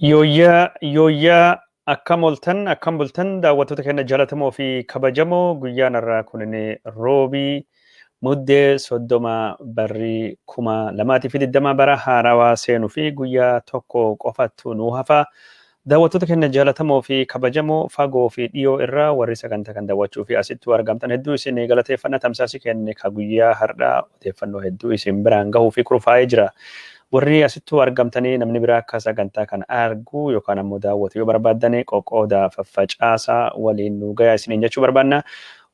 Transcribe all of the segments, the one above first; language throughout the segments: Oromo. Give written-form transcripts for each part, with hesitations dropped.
Yooyyaa yooyyaa, akkam ooltan, akkam bultan, daawwattoota keenya jaallatamoo fi kabajamoo? Guyyaan har'aa kunin Roobii, Muddee 30, barrii 2020, bara haarawaa seenuu fi guyyaa tokko qofattu nu hafa. Daawwattoota keenya jaallatamoo fi kabajamoo, fagoo fi dhiyoo irraa warri sagantaa kan daawwachuu fi asittuu argamtan, hedduu isin galateeffanna. Tamsaasii keenya ka guyyaa har'aa odeeffannoo hedduu isin biraan gahuu fi kurfaa'ee jira. Warri asittuu argamtanii namni biraa akka sagantaa kana argu yookaan ammoo daawwatu yoo barbaaddan, qoqqoodaa, faffacaasaa, waliin nu gayaa isiniin jechuu barbaanna.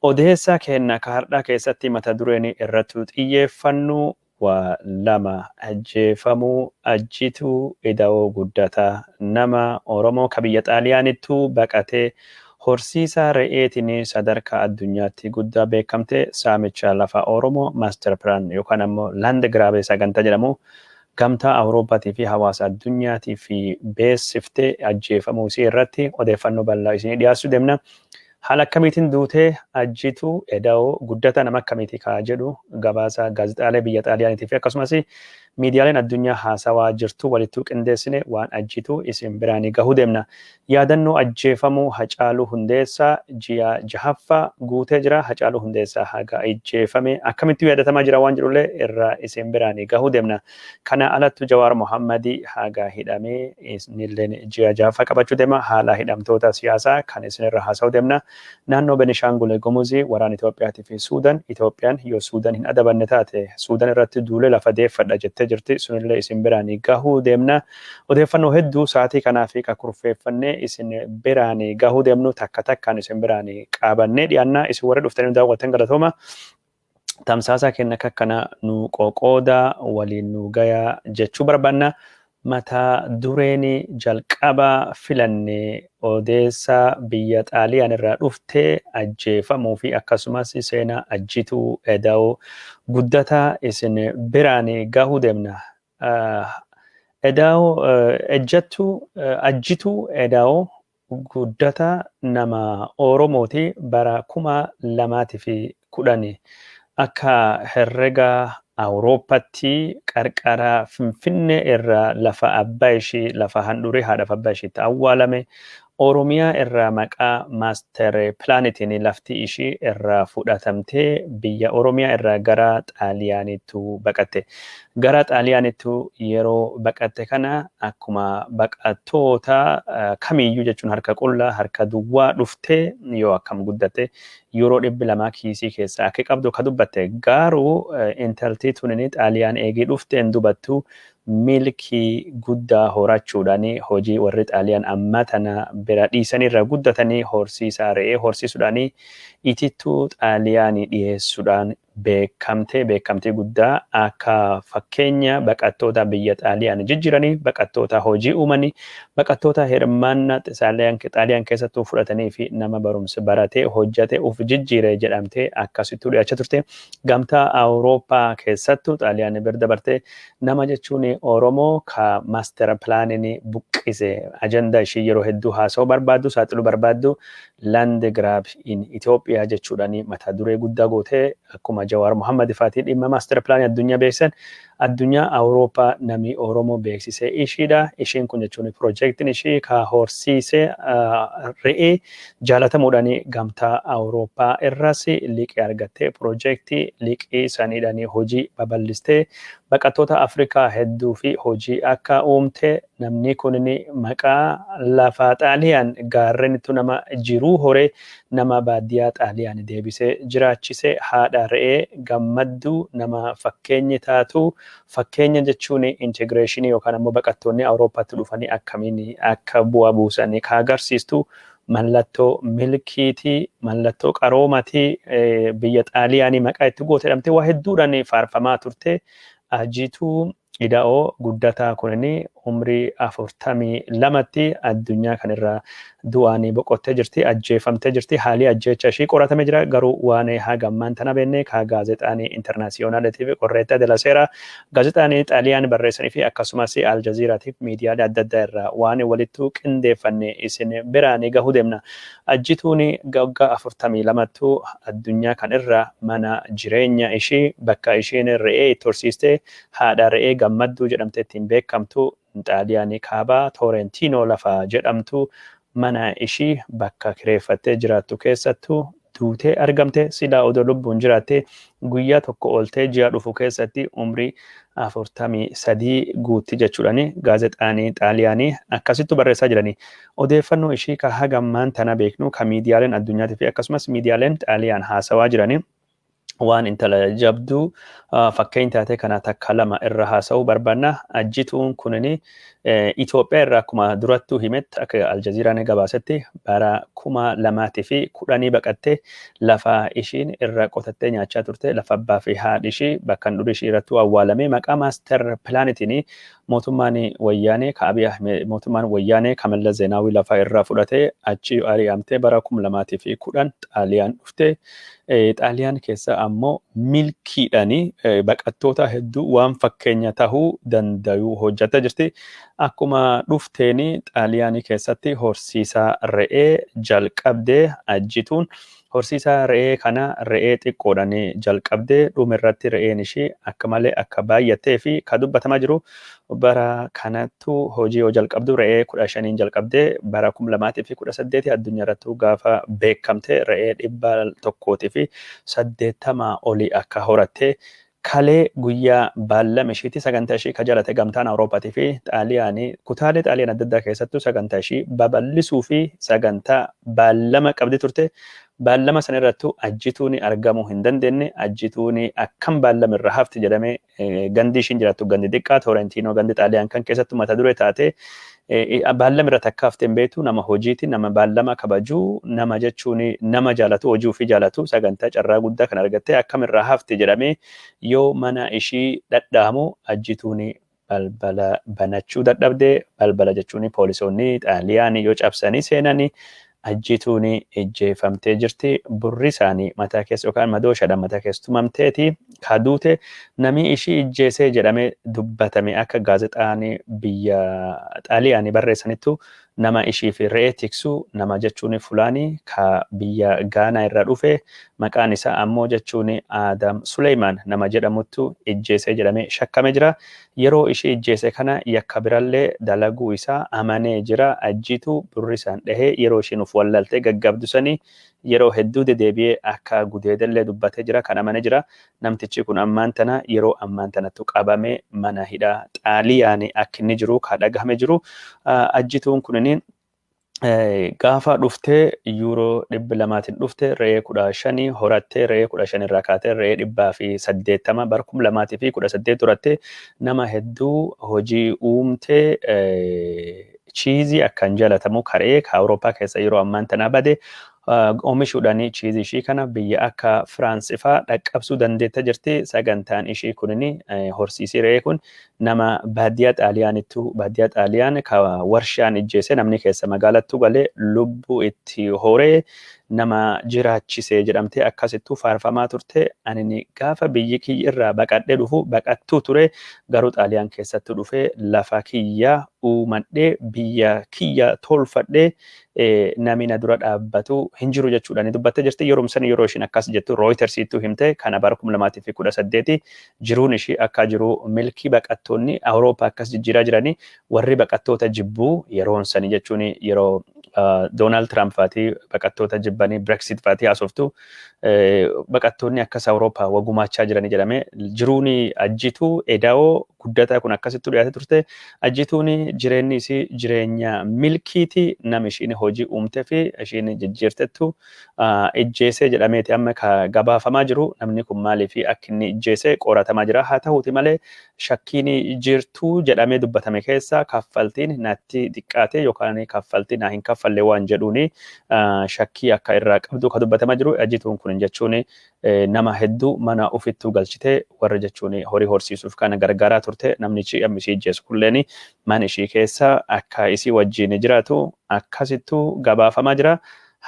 Odeessa keenya ka har'aa keessatti mata dureen irratti xiyyeeffannu waa lama: ajjeefamuu Ajjituu Ida'oo Guddataa, nama Oromoo ka biyya Xaaliyaanittuu baqatee horsiisaa re'eetiin sadarkaa addunyaatti guddaa beekamte, saamicha lafa Oromoo master plan yookaan ammoo land grab sagantaa jedhamu Gamtaa Awurooppaatii fi hawaasa addunyaatii fi beeksiftee ajjeefamuu isii irratti odeeffannoo bal'aa isinii dhiyaessuu deemna. Haala akkamiitiin duutee Ajjituu Eda'oo Guddataa, nama akkamiitii kaa jedhu, gabaasa gaazexaalee biyya Xaaliyaaniitii fi akkasumas miidiyaaleen addunyaa haasawaa jirtu walittuu qindeessine waan Ajjituu isin biraanii gahuu deemna. Yaadannoo ajjeefamuu Hacaaluu Hundeessaa ji'a jahaffaa guutee jira. Hacaaluu Hundeessaa haga ajjeefame akkamittuu yaadatamaa jira waan jedhullee irraa isin biraanii gahuu deemna. Kana alattu Jawaar Mohammadii haga hidhamee innilleen ji'a jahaffaa qabachuu deema. Haala hidhamtoota siyaasaa kan isinirra haasa'uu deemna. Naannoo Benishaangul Gumuzii waraana Itoophiyaatii fi Suudan, Itoophiyaan yoo Suudan hin adabanne taate Suudan irratti duulee lafa deeffadha jettee jirti. Sunillee isin biraanii gahuu deemna. Odeeffannoo hedduu sa'aatii kanaa fi ka kurfeeffannee isin biraanii gahuu deemnu takka takkaan isin biraanii qabannee dhiyaanna. Isin warri dhuftanii nu daawwattan galatooma. Tamsaasa keenya akka kana nu qoqoodaa, waliin nu gayaa jechuu barbaanna. Mata dureen jalqaba filanne odeessa biyya Xaaliyaan irraa dhufte ajjeefamuu fi akkasumas seenaa Ajjituu Eda'oo Guddataa isin biraan gahuu deemna. Eda'oo Ejjattuu Ajjituu Eda'oo Guddataa nama Oromooti. Bara 2010 akka herrega Awurooppaatti qarqara Finfinnee irraa lafa abbaa ishii, lafa handhurii haadhaaf abbaa ishiitti awwaalame Oromiyaa irraa maqaa master planitiin lafti ishii irraa fudhatamtee biyya Oromiyaa irraa gara Xaaliyaanittu baqatte. Gara Xaaliyaanittu yeroo baqatte kana akkuma baqattoota kamiiyyuu jechuun harka qullaa, harka duwwaa dhuftee, yoo akkam guddatte yuuroo 200 kiisii keessaa akka qabdu ka dubbatte. Garuu intaltii tunini Xaaliyaan eegii dhufteen dubattu milkii guddaa horachuudhaan hojii warri Xaaliyaan amma tana bira dhiisanii irra guddatanii, horsiisaa re'ee horsiisuudhaan, itittuu Xaaliyaanii dhiyeessuudhaan beekamtee, beekamtii guddaa akka fakkeenya baqattoota biyya Xaaliyaan jijjiiranii, baqattoota hojii uumanii, baqattoota hirmaannaa Xaaliyaan keessattuu fudhatanii fi nama barumsa baratee hojjate uf jijjiire jedhamtee akkasittuu dhiyaachaa turte. Gamtaa Awurooppaa keessattuu Xaaliyaan bira dabartee nama jechuun Oromoo ka master planiin buqqise, ajandaa ishii yeroo hedduu haasa'uu barbaaddu, saaxiluu barbaaddu, land grab in Itoophiyaa jechuudhaan mata duree guddaa gootee, akkuma Jawaar Mohammad faatii dhimma master planii addunyaa beeksisan, addunyaa Awurooppaa namni Oromoo beeksisee ishiidha. Ishiin kun jechuun piroojeektiin ishii ka horsiisee re'ee jaalatamuudhaan Gamtaa Awurooppaa irras liqii argattee, piroojeektii liqii saniidhaan hojii babal'istee, baqattoota Afrikaa hedduu fi hojii akka uumte, namni kun maqaa lafa Xaaliyaan gaarrenittu nama jiruu horee, nama baadiyyaa Xaaliyaan deebisee jiraachise, haadha re'ee gammadduu, nama fakkeenyi taatu, fakkeenya jechuun integrationii yookaan ammoo baqattoonni Awurooppaatti dhufanii akkamiin akka bu'aa buusan ka agarsiistu, mallattoo milkiitii, mallattoo qaroomatii biyya Xaaliyaanii maqaa itti goote jedhamtee waa hedduudhaan faarfamaa turte. Ajituu Ida'oo Guddataa kunin umrii 42tti addunyaa kanirraa du'aan boqottee jirti, ajjeefamtee jirti. Haalli ajjeecha ishii qoratame jira, garuu waan haga ammaan tana beenne ka gaazexaan Internazionaletiif Corriere della Sera, gaazexaan Xaaliyaan barreessanii fi akkasumas Al Jazeeraatiif miidiyaalee adda addaa irraa waan walittuu qindeeffanne isin biraan gahuu deemna. Ajjituun waggaa 42ttu addunyaa kan irra mana jireenya ishii, bakka ishiin re'ee itti horsiistee, haadha re'ee gammadduu jedhamtee ittiin beekamtu. Xaaliyaanii kaabaa Toorentiinoo lafa jedhamtu mana ishii bakka kireeffattee jiraattu keessattuu duutee argamte. Silaa odoo lubbuun jiraatte guyyaa tokko ooltee ji'a dhufu keessatti umrii 43 guutti jechuudhani gaazexaanii Xaaliyaanii akkasittu barreessaa jirani. Odeeffannoo ishii ka hagammaan tana beeknu, ka miidiyaaleen addunyaatii fi akkasumas miidiyaaleen Xaaliyaan haasawaa jirani, waan intala jabduu fakkeenya taate kana takka lama irra haasa'uu barbaanna. Ajjituun kunini Itoophiyaa irraa akkuma durattuu himetti, akka Aljaziiraan gabaasetti, bara 2010 baqattee lafa ishiin irra qotattee nyaachaa turte, lafa abbaa fi haadhi ishii bakka handhurii ishii irrattuu awwaalame, maqaa master planitiin mootummaan wayyaanee ka Abiy Ahmed, mootummaan wayyaanee ka Mallas Zeenaawii lafa irraa fudhatee achi ari'amtee bara 2010 Xaaliyaan dhufte. Xaaliyaan keessa ammoo milkiidhaan baqattoota hedduu waan fakkeenya tahuu danda'u hojjechaa jirti. Akkuma dhufteen Xaaliyaanii keessatti horsiisa re'ee jalqabdee. Ajjituun horsiisa re'ee kana re'ee xiqqoodhaan jalqabdee dhumirratti re'een ishii akka malee akka baay'attee fi ka dubbatamaa jiru, bara kanattu hojii yoo jalqabdu re'ee 15n jalqabdee, bara 2018 addunyaa irrattuu gaafa beekamte re'ee 180 olii akka horatte. Kalee guyyaa baallama ishiitti sagantaa ishii ka jalate gamtaan Awurooppaatii fi Xaaliyaanii kutaalee Xaaliyaan adda addaa keessattuu sagantaa ishii babal'isuu fi sagantaa baallama qabdi turte. Baallama sana irrattuu Ajjituun argamuu hin dandeenye. Ajjituun akkam baallama irra hafti jedhamee, gandi ishiin jiraattu gandi xiqqaa Toorentiinoo gandi Xaaliyaan kan keessattuu mata duree taate, baallama irra takka hafte hin beektu. Nama hojiiti, nama baallama kabajuu, nama jechuun nama jaalatu, hojii ofii jaalatu, sagantaa carraa guddaa kan argatte akkam irraa hafti jedhamee yoo mana ishii dhadhaamu Ajjituun balbala banachuu dadhabde. Balbala jechuun poolisoonni Xaaliyaanii yoo cabsanii seenanii Ajjituun ijjeefamtee jirti. Burri isaanii mataa keessa yookaan madooshaadhaan mataa keessa tumamteeti kaduute. Namni ishii ijjeesee jedhamee dubbatame, akka gaazexaan biyya Xaaliyaanii barreessanittu, nama ishii fi re'ee tiksu, nama jechuun Fulaanii ka biyya Gaanaa irraa dhufe, maqaan isaa ammoo jechuun Aadam Suleymaan nama jedhamuttu ijjeesee jedhamee shakkame jira. Yeroo ishii ijjeese kana yakka birallee dalaguu isaa amanee jira. Ajjiitu burri isaan dhahee yeroo ishiin uf wallaltee gaggabdu sanii yeroo hedduu dedeebi'ee akka gudeedellee dubbatee jira, kan amane jira. Namtichi kun ammaan tana yeroo ammaan tanattu qabamee mana hidhaa Xaaliyaanii akka inni jiru ka dhagahame jiru. Ajjituun kunini gaafa dhuftee yuuroo 200n dhufte, re'ee 15 horattee, re'ee 15 irraa kaatee re'ee 180 bara 2018 horattee, nama hedduu hojii uumtee, cheeseii akkan jalatamu karee ka Awurooppaa keessa yeroo ammaan tana bade oomishuudhaan cheeseii ishii kana biyya akka Firaansi faa dhaqqabsuu dandeetta jirti. Sagantaan ishii kunini, horsiisii re'ee kun, nama baadiyyaa Xaaliyaanittu, baadiyyaa Xaaliyaan ka warshaan ijjeese namni keessa magaalattu galee lubbuu itti horee nama jiraachise jedhamtee akkasittuu faarfamaa turte. Ani gaafa biyyi kiyya irraa baqadhee dhufu baqattuu ture, garuu Xaaliyaan keessatti dhufee lafa kiyya uumadhee biyya kiyya tolfadhee nami na dura dhaabbatu hin jiru jechuudhaan dubbattee jirti. Yeroo san, yeroo ishiin akkas jettu Reutersiittuu himte kana, bara 2018 jiruun ishii akka jiru milkii baqattoonni Awurooppaa akkas jijjiiraa jiranii, warri baqattoota jibbuu yeroon sanii jechuun yeroo Doonaald Tiraamp faatii baqattoota jibbanii Brexit faatii haasoftu, baqattoonni akkas Awurooppaa wagumaachaa jiranii jedhame, jiruun Ajjituu Edaa'oo Guddataa kun akkasittu dhiyaate turte. Ajjituun jireenyi isii jireenya milkiiti. Nama ishiin hojii uumtee fi ishiin jijjiirtettu ijjeesee jedhameeti amma ka gabaafamaa jiru. Namni kun maaliif akka inni ijjeesee qoratamaa jira. Haa ta'uuti malee shakkiin jirtuu jedhamee dubbatame keessa kaffaltiin natti xiqqaate yookaan kaffaltii naa hin kaffalle waan jedhuuni shakkii akka irraa qabdu ka dubbatamaa jiru. Ajjituun kun jechuun nama hedduu mana ofittuu galchite, warra jechuun horii horsiisuuf kana gargaaraa turte. Namnichi amma ishii ijjeessu kulleen mana ishii keessa akka isii wajjin jiraatu akkasittuu gabaafamaa jira.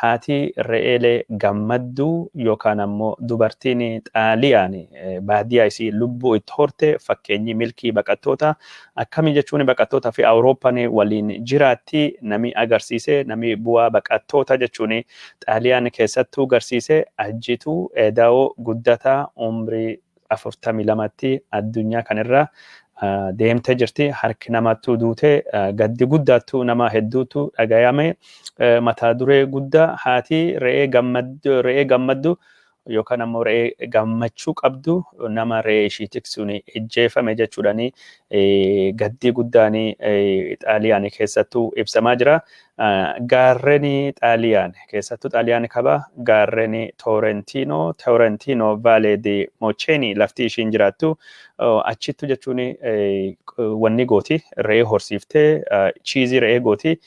Haati re'eelee gammadduu yookaan ammoo dubartiin Xaaliyaan baadiyyaa isii lubbuu itti horte, fakkeenyi milkii baqattoota akkamii jechuun baqattoota fi Awurooppaan waliin jiraatti nami agarsiise, nami bu'aa baqattoota jechuun Xaaliyaan keessattuu garsiise, Ajjituu Edaa'oo Guddataa umrii 42tti addunyaa kanarra deemtee jirti. Harki namattuu duutee gaddi guddaattuu nama hedduutu dhagayame. Mataa duree guddaa haati re'ee gammaddu, re'ee gammaddu yookaan ammoo re'ee gammachuu qabdu nama re'ee ishii tiksuun ijjeefame jechuudhaani gaddii guddaan Xaaliyaan keessattuu ibsamaa jira. Gaarreen Xaaliyaan keessattuu Xaaliyaan kaba gaarreen Toorentiinoo, Toorentiinoo Vaalee di Mocheenii lafti ishiin jiraattu achittu jechuun wanni gooti, re'ee horsiiftee cheese re'ee gooti.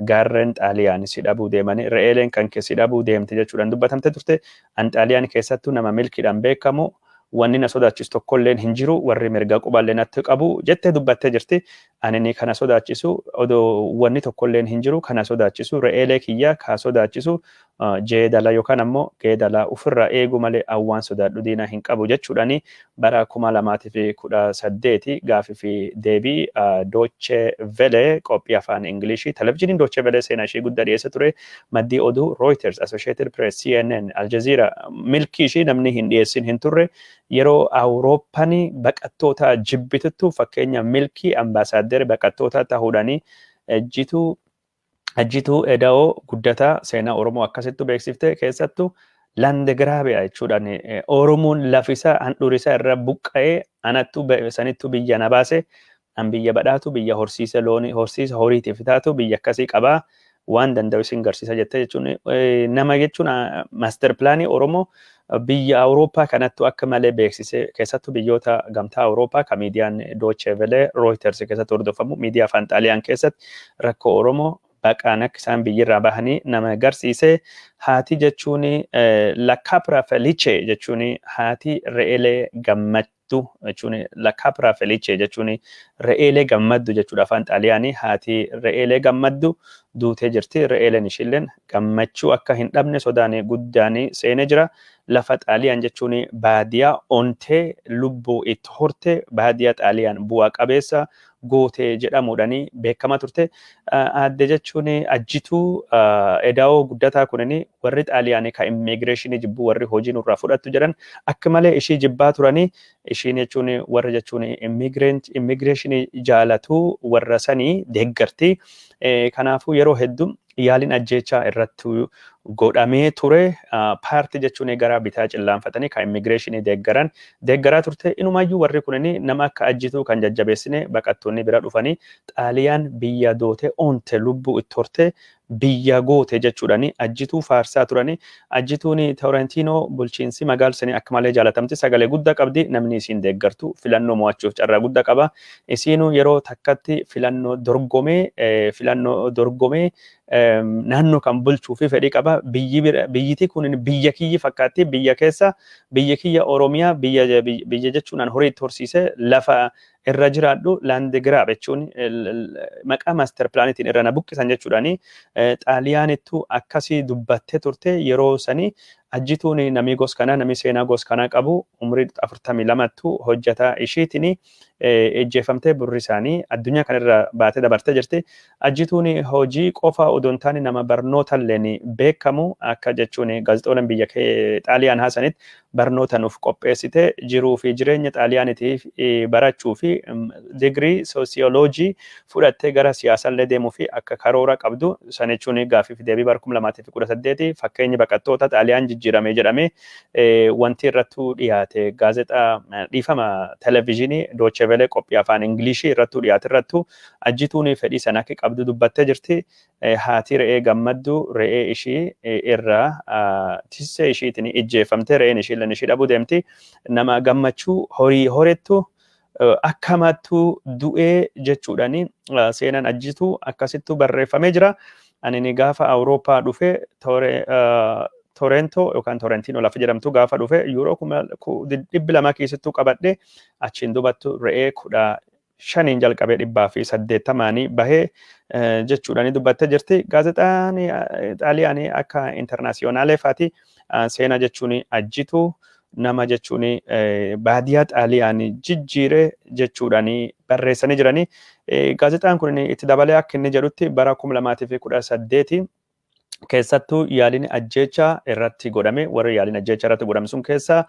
Gaarreen Xaaliyaan si dhabuu deemanii, re'eeleen kan kee si dhabuu deemte jechuudhaan dubbatamte turte. An Xaaliyaan keessattuu nama milkiidhaan beekamu, wanni na sodaachisu tokkolleen hin jiru, warri mirga quballee natti qabu jettee dubbattee jirti. Ani kana sodaachisu odoo wanni tokkolleen hin jiru, kana sodaachisu re'eelee kiyya ka sodaachisu jeedala yookaan ammoo geedala ofirraa eegu malee awwaan sodaadhu diinaa hin qabu jechuudhaani bara 2018 gaafii fi deebii Deutsche Welle qophii afaan Ingilishii televizyiiniin Deutsche Welle seenaa ishee guddaa dhiyeessa ture. Maddii oduu Reuters, Associated Press, CNN, Al Jazeera milkii ishee namni hin dhiyeessin hin turre. Yeroo Awurooppaan baqattoota jibbituttu fakkeenya milkii ambaasaadder baqattoota ta'uudhaani ejjituu Ajjituu Eda'oo Guddataa seenaa Oromoo akkasittu beeksifte. Keessattuu Landgrave jechuudhaan Oromoon lafisaa handhuurisaa irra buqqa'ee anattu sanittu biyya na baase, an biyya badhaatu, biyya horsiisa loonii, horsiisa horiitiif taatu, biyya akkasii qabaa, waan danda'u isin garsiisa jette jechuun nama jechuun master planii Oromoo biyya Awurooppaa kanattu akka malee beeksise. Keessattuu biyyoota gamtaa Awurooppaa ka miidiyaan Deutsche Welle, Reuters keessatti hordofamu, miidiyaa afaan Xaaliyaan keessatti rakkoo Oromoo baqaan akka isaan biyyirraa bahanii nama garsiise. Haati jechuun La Capra Felice jechuun haati re'eelee gammaddu jechuun, La Capra Felice jechuun re'eelee gammaddu jechuudha afaan Xaaliyaanii. Haati re'eelee gammaddu duutee jirti. Re'eeleen ishiilleen gammachuu akka hin dhabne sodaan guddaan seenee jira. Lafa Xaaliyaan jechuun baadiyaa ontee lubbuu itti horte, baadiyaa Xaaliyaan bu'aa qabeessa gootee jedhamuudhaan beekamaa turte. Aadde jechuun Ajjituu Edaa'oo Guddataa kunin warri Xaaliyaanii ka immigireeshinii jibbuu, warri hojii nurraa fudhattu jedhan akka malee ishii jibbaa turanii. Ishiin jechuun warra jechuun immigireeshinii jaalatu warra sanii deeggarti. Kanaafuu yeroo hedduu yaaliin ajjeechaa irratti godhamee ture. Paartii jechuun gara bitaa cillaanfatanii kan immigireeshinii deeggaran deeggaraa turte. Inumaayyuu warri kunin nama akka Ajjituu kan jajjabeessine baqattoonni bira dhufanii Xaaliyaan biyya doote onte lubbuu itti horte biyya goote jechuudhani Ajjituu faarsaa turani. Ajjituun Toorentiinoo bulchiinsi magaalsanii akka malee jaalatamti, sagalee guddaa qabdi, namni isiin deeggartu filannoo mo'achuuf carraa guddaa qaba. Isiinuu yeroo takkatti filannoo dorgomee naannoo kan bulchuu fi fedhii qaba. Biyyiti kun biyya kiyyi fakkaatti, biyya keessa biyya kiyya Oromiyaa, biyya biyya jechuun an horii itti horsiise, lafa irra jiraadhu Landgrave jechuun maqaa master planiitiin irra na buqqisan jechuudhaani Xaaliyaanittu akkasii dubbattee turte yeroo sanii. Ajjituun namii gos kanaa, namii seenaa gos kanaa qabu, umurii 42ttu hojjetaa ishiitiin ejjeefamtee burri isaanii addunyaa kanarra baatee dabartee jirti. Ajjituun hojii qofa odoo hin taane nama barnootalleen beekamu akka jechuun gaazexooleen biyya Xaaliyaan haasanitti barnoota nuuf qopheessite, jiruu fi jireenya Xaaliyaaniitiif barachuu fi digirii soosiyooloojii fudhattee gara siyaasallee deemuu fi akka karoora qabdu san jechuun gaafii fi deebii bara 2018 fakkeenyi baqattoota Xaaliyaan jijjiirame jedhamee wanti irrattuu dhiyaate, gaazexaa, dhiifama, televezyiinii Deutsche Welle qophii afaan Ingilishii irrattuu dhiyaate irrattuu Ajjituun fedhii sana akka qabdu dubbattee jirti. Haati re'ee gammaddu re'ee ishii irraa tissee ishiitiin ijjeeffamtee re'een ishiillee ishii dhabuu deemti. Nama gammachuu horii horettu akkamattuu du'ee jechuudhaani seenaan Ajjituu akkasittuu barreeffamee jira. Ani gaafa Awurooppaa dhufe, Torento yookaan Torentino lafa jedhamtu gaafa dhufe, yuuroo 200,000 keessattuu qabadhe achiin dubattu re'ee 15n jalqabee 180nii bahee jechuudhaan dubbattee jirti. Gaazexaan Xaaliyaanii akka Internazionale faati seenaa jechuun Ajjituu nama jechuun baadiyaa Xaaliyaanii jijjiire jechuudhaan barreessanii jiranii. Gaazexaan kun itti dabalee akka inni jedhutti bara 2018 Keessattuu yaaliin ajjeechaa irratti godhame, warri yaaliin ajjeechaa irratti godhame sun keessa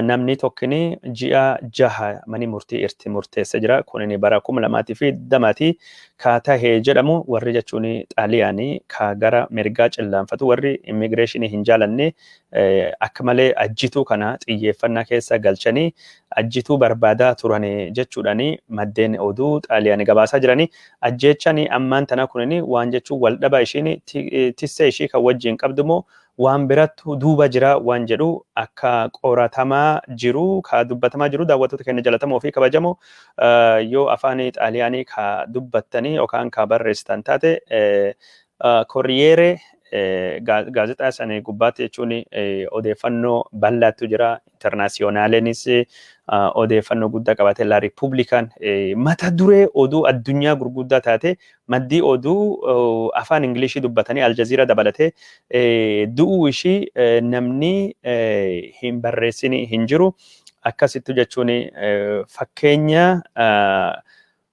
namni tokkini ji'a 6 mani murtii irti murteesse jira. Kunin bara 2020ti ka tahee jedhamu. Warri jechuun Xaaliyaanii ka gara mirgaa cillaanfatu, warri immigireeshinii hin jaalanne, akka malee Ajjituu kana xiyyeeffannaa keessa galchanii Ajjituu barbaadaa turan jechuudhaan maddeen oduu Xaaliyaanii gabaasaa jiranii. Ajjeechaan ammaan tana kunin waan jechuun waldhaba ishiin tissee ishii kan wajjin qabdu moo waan birattu duuba jira waan jedhu akka qoratamaa jiru ka dubbatamaa jiru. Daawwattoota keenya jalatamoo fi kabajamoo, yoo afaan Xaaliyaanii ka dubbattanii yookaan ka barreessitan taate, Corriere gaazexaa sana gubbaatti jechuun odeeffannoo bal'aatu jira. Internazionaleenis odeeffannoo guddaa qabaate. La Repubblican mata duree oduu addunyaa gurguddaa taate, maddii oduu afaan Ingilishii dubbatanii Al Jazeera dabalatee du'uu ishii namni hin barreessin hin jiru. Akkasittu jechuun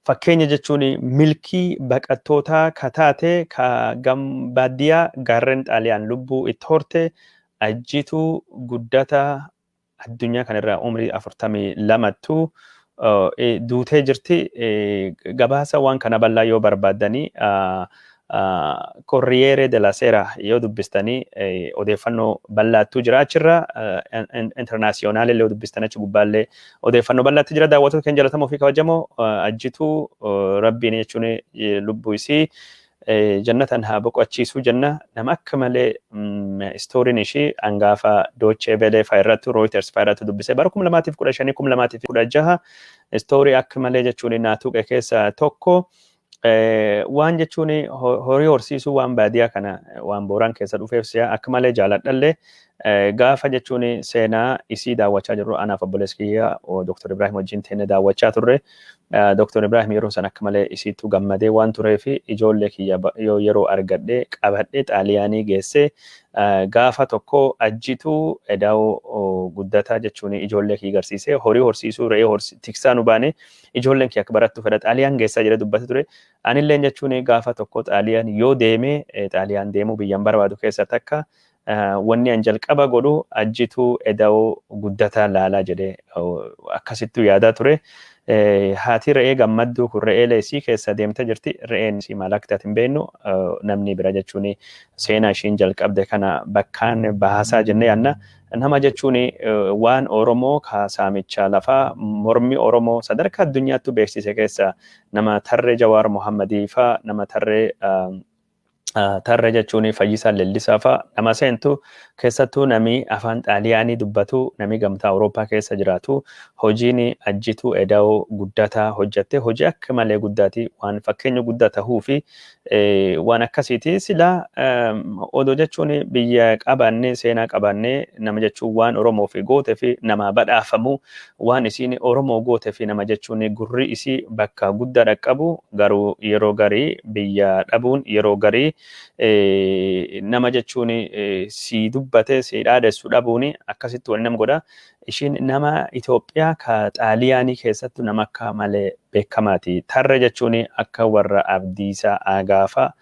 fakkeenya jechuun milkii baqattootaa ka taate, ka baadiyyaa gaarreen Xaaliyaan lubbuu itti horte, Ajjituu Guddataa, addunyaa kanarraa umrii 42ttu duutee jirti. Gabaasa waan kana bal'aa yoo barbaaddanii, Corriere della Sera yoo dubbistanii odeeffannoo bal'aattu jira achirra. Internazionale illee yoo dubbistan, achi gubbaallee odeeffannoo bal'aatti jira. Daawwattoota keenya jalatamoo fi kabajamoo, Ajjituu Rabbiin jechuun lubbuu isii jannatan haa boqochiisuu jenna. Nama akka malee istooriin ishii hangaafa Deutsche Welle faa irratti, Reuters faa irratti dubbisee bara 2015, 2016 istoorii akka malee jechuun naa tuqe keessa tokko. Waan jechuun horii horsiisuu, waan baadiyaa kana, waan Booraan keessa dhufeef si'a akka malee jaaladhallee, gaafa jechuun seenaa isii daawwachaa jirru, anaaf obboleessi kiyya Dr. Ibrahim wajjin teenne daawwachaa turre. Dr. Ibrahim yeroo san akka malee isiittu gammadee waan tureef, ijoollee kiyya yoo yeroo argadhe qabadhee Xaaliyaanii geessee gaafa tokko Ajjituu Edaa'oo Guddataa jechuun ijoollee kiyya garsiisee, horii horsiisuu, re'ee tiksaa nu baane, ijoolleen kiyya akka barattu fedha, Xaaliyaan geessaa jedhee dubbate ture. Anilleen jechuun gaafa tokko Xaaliyaan yoo deeme, Xaaliyaan deemuu biyyan barbaadu keessa takka, wanni an jalqaba godhu Ajjituu Eda'oo Guddataa laalaa jedhee akkasittuu yaadaa ture. Haati re'ee gammadduu kun re'eelee isii keessa deemtee jirti. Re'een isii maal akka taate hin beeknu. Namni bira jechuun seenaa ishiin jalqabde kana bakkaan baasaa jennee yaadna. Nama jechuun waan Oromoo ka saamicha lafaa, mormi Oromoo sadarkaa addunyaattuu beeksise keessa nama tarree Jawaar Mohammadii faa, nama tarree jechuun Fayyisaa Leellisaa faa nama seentu. Keessattuu nami afaan Xaaliyaanii dubbatu, nami Gamtaa Awurooppaa keessa jiraatu, hojiin Ajjituu Eda'oo Guddataa hojjatte hojii akka malee guddaati, waan fakkeenya guddaa tahuu fi waan akkasiiti. Sila odoo jechuun biyya qabaannee, seenaa qabaannee, nama jechuun waan Oromoo fi goote fi nama badhaafamu, waan isiin Oromoo goote fi nama jechuun gurri isii bakka guddaa dhaqqabu. Garuu yeroo garii biyya dhabuun, yeroo garii nama jechuun si dubbate si dhaadessu dhabuun akkasitti wal nam godha. Ishiin nama Itoophiyaa ka Xaaliyaanii keessattu nama akka malee beekamaati. Tarree jechuun akka warra Abdiisaa Aagaa fa'a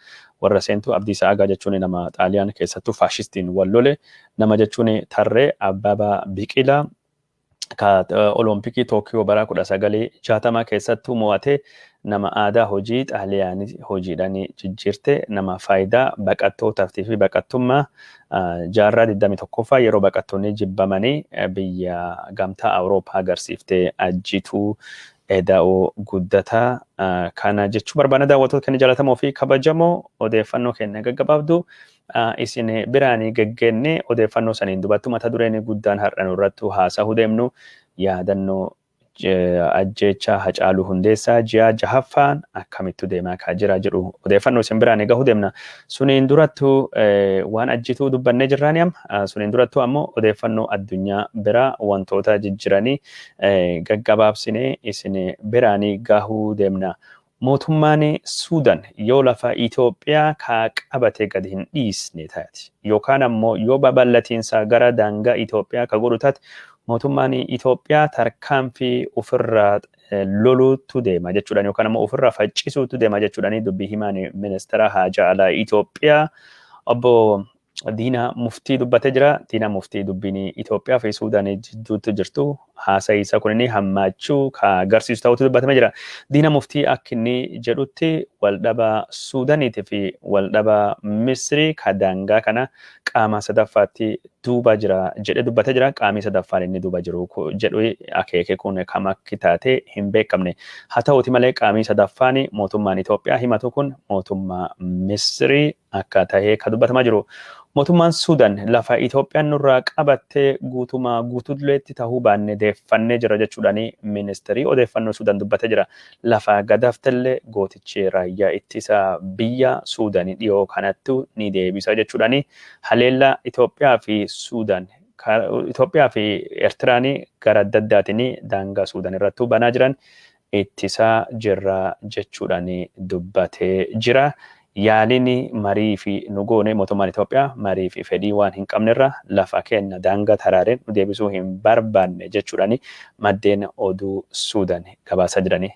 warra seentu. Abdiisaa Aagaa jechuun nama Xaaliyaan keessattuu faashistiin wal lole. Nama jechuun tarree Abbabaa Biqilaa ka Olompikii Tookiyoo bara 1960 keessattuu mo'ate, nama aadaa hojii Xaaliyaanii hojiidhaan jijjiirte, nama faayidaa baqattootaaf fi baqattummaa jaarraa 21ffaa yeroo baqattoonni jibbamanii biyya Gamtaa Awurooppaa agarsiifte, Ajjituu Eda'oo Guddataa kana jechuu barbaada. Daawwattoota keenya jaallatamoo fi kabajamoo, odeeffannoo keenya gaggabaabduu isin biraanii geggeenne. Odeeffannoo saniin dubattu mata dureen guddaan har'a nurrattu haasa'uu deemnu yaadannoo ajjeechaa Hacaaluu Hundeessaa ji'a jahaffaan akkamittu deemaa kaa jira jedhu odeeffannoo isin biraan gahuu deemna. Suniin durattu waan Ajjituu dubbannee jirraani amma. Suniin durattu ammoo odeeffannoo addunyaa biraa wantoota jijjiranii gaggabaabsinee isin biraanii gahuu deemna. Mootummaan Suudan yoo lafa Itoophiyaa kaa qabate gadi hin dhiisne taate, yookaan ammoo yoo babal'atiinsa gara daangaa Itoophiyaa ka godhu taate, mootummaan Itoophiyaa tarkaanfii ofirraa loluutu deema jechuudhaan yookaan ammoo ofirraa faccisuutu deema jechuudhaan dubbii himaan ministeera haajaa alaa Itoophiyaa Obbo Diinaa Muftii dubbatee jira. Diinaa Muftii dubbiin Itoophiyaa fi Suudaanii jidduutti jirtu haasa'iisa kun inni hammaachuu ka agarsiisu ta'utu dubbatamee jira. Diinaa Muftii akka inni jedhutti waldhaba Suudaaniitii fi waldhaba Misrii ka daangaa kana qaama sadaffaatti duuba jira jedhee dubbatee jira. Qaamni sadaffaan inni duuba jiru jedhu akeeke kun kam akka taate hin beekamne. Haa ta'uti malee qaamni sadaffaan mootummaan Itoophiyaa himatu kun mootummaa Misrii akka ta'e ka dubbatamaa jiru. Mootummaan Suudaan lafa Itoophiyaan nurraa qabattee guutumaa guutuulleetti ta'uu baanne deeffannee jira jechuudhaan ministeerii odeeffannoo Suudaan dubbatee jira. Lafa gadaftellee gootichi raayyaa ittisa biyya Suudaan dhiyoo kanatti ni deebisa jechuudhaan haleellaa Itoophiyaa fi Suudaan Itoophiyaa fi Eertiraan gara adda addaatiin daangaa Suudaan irratti banaa jiran ittisaa jirra jechuudhaan dubbatee jira. Yaaliin marii fi nu goone mootummaan Itoophiyaa marii fi fedhii waan hin qabnerra lafa kenna daangaa taraareen nu deebisuu hin barbaanne jechuudhaan maddeen oduu Suudaan gabaasaa jirani.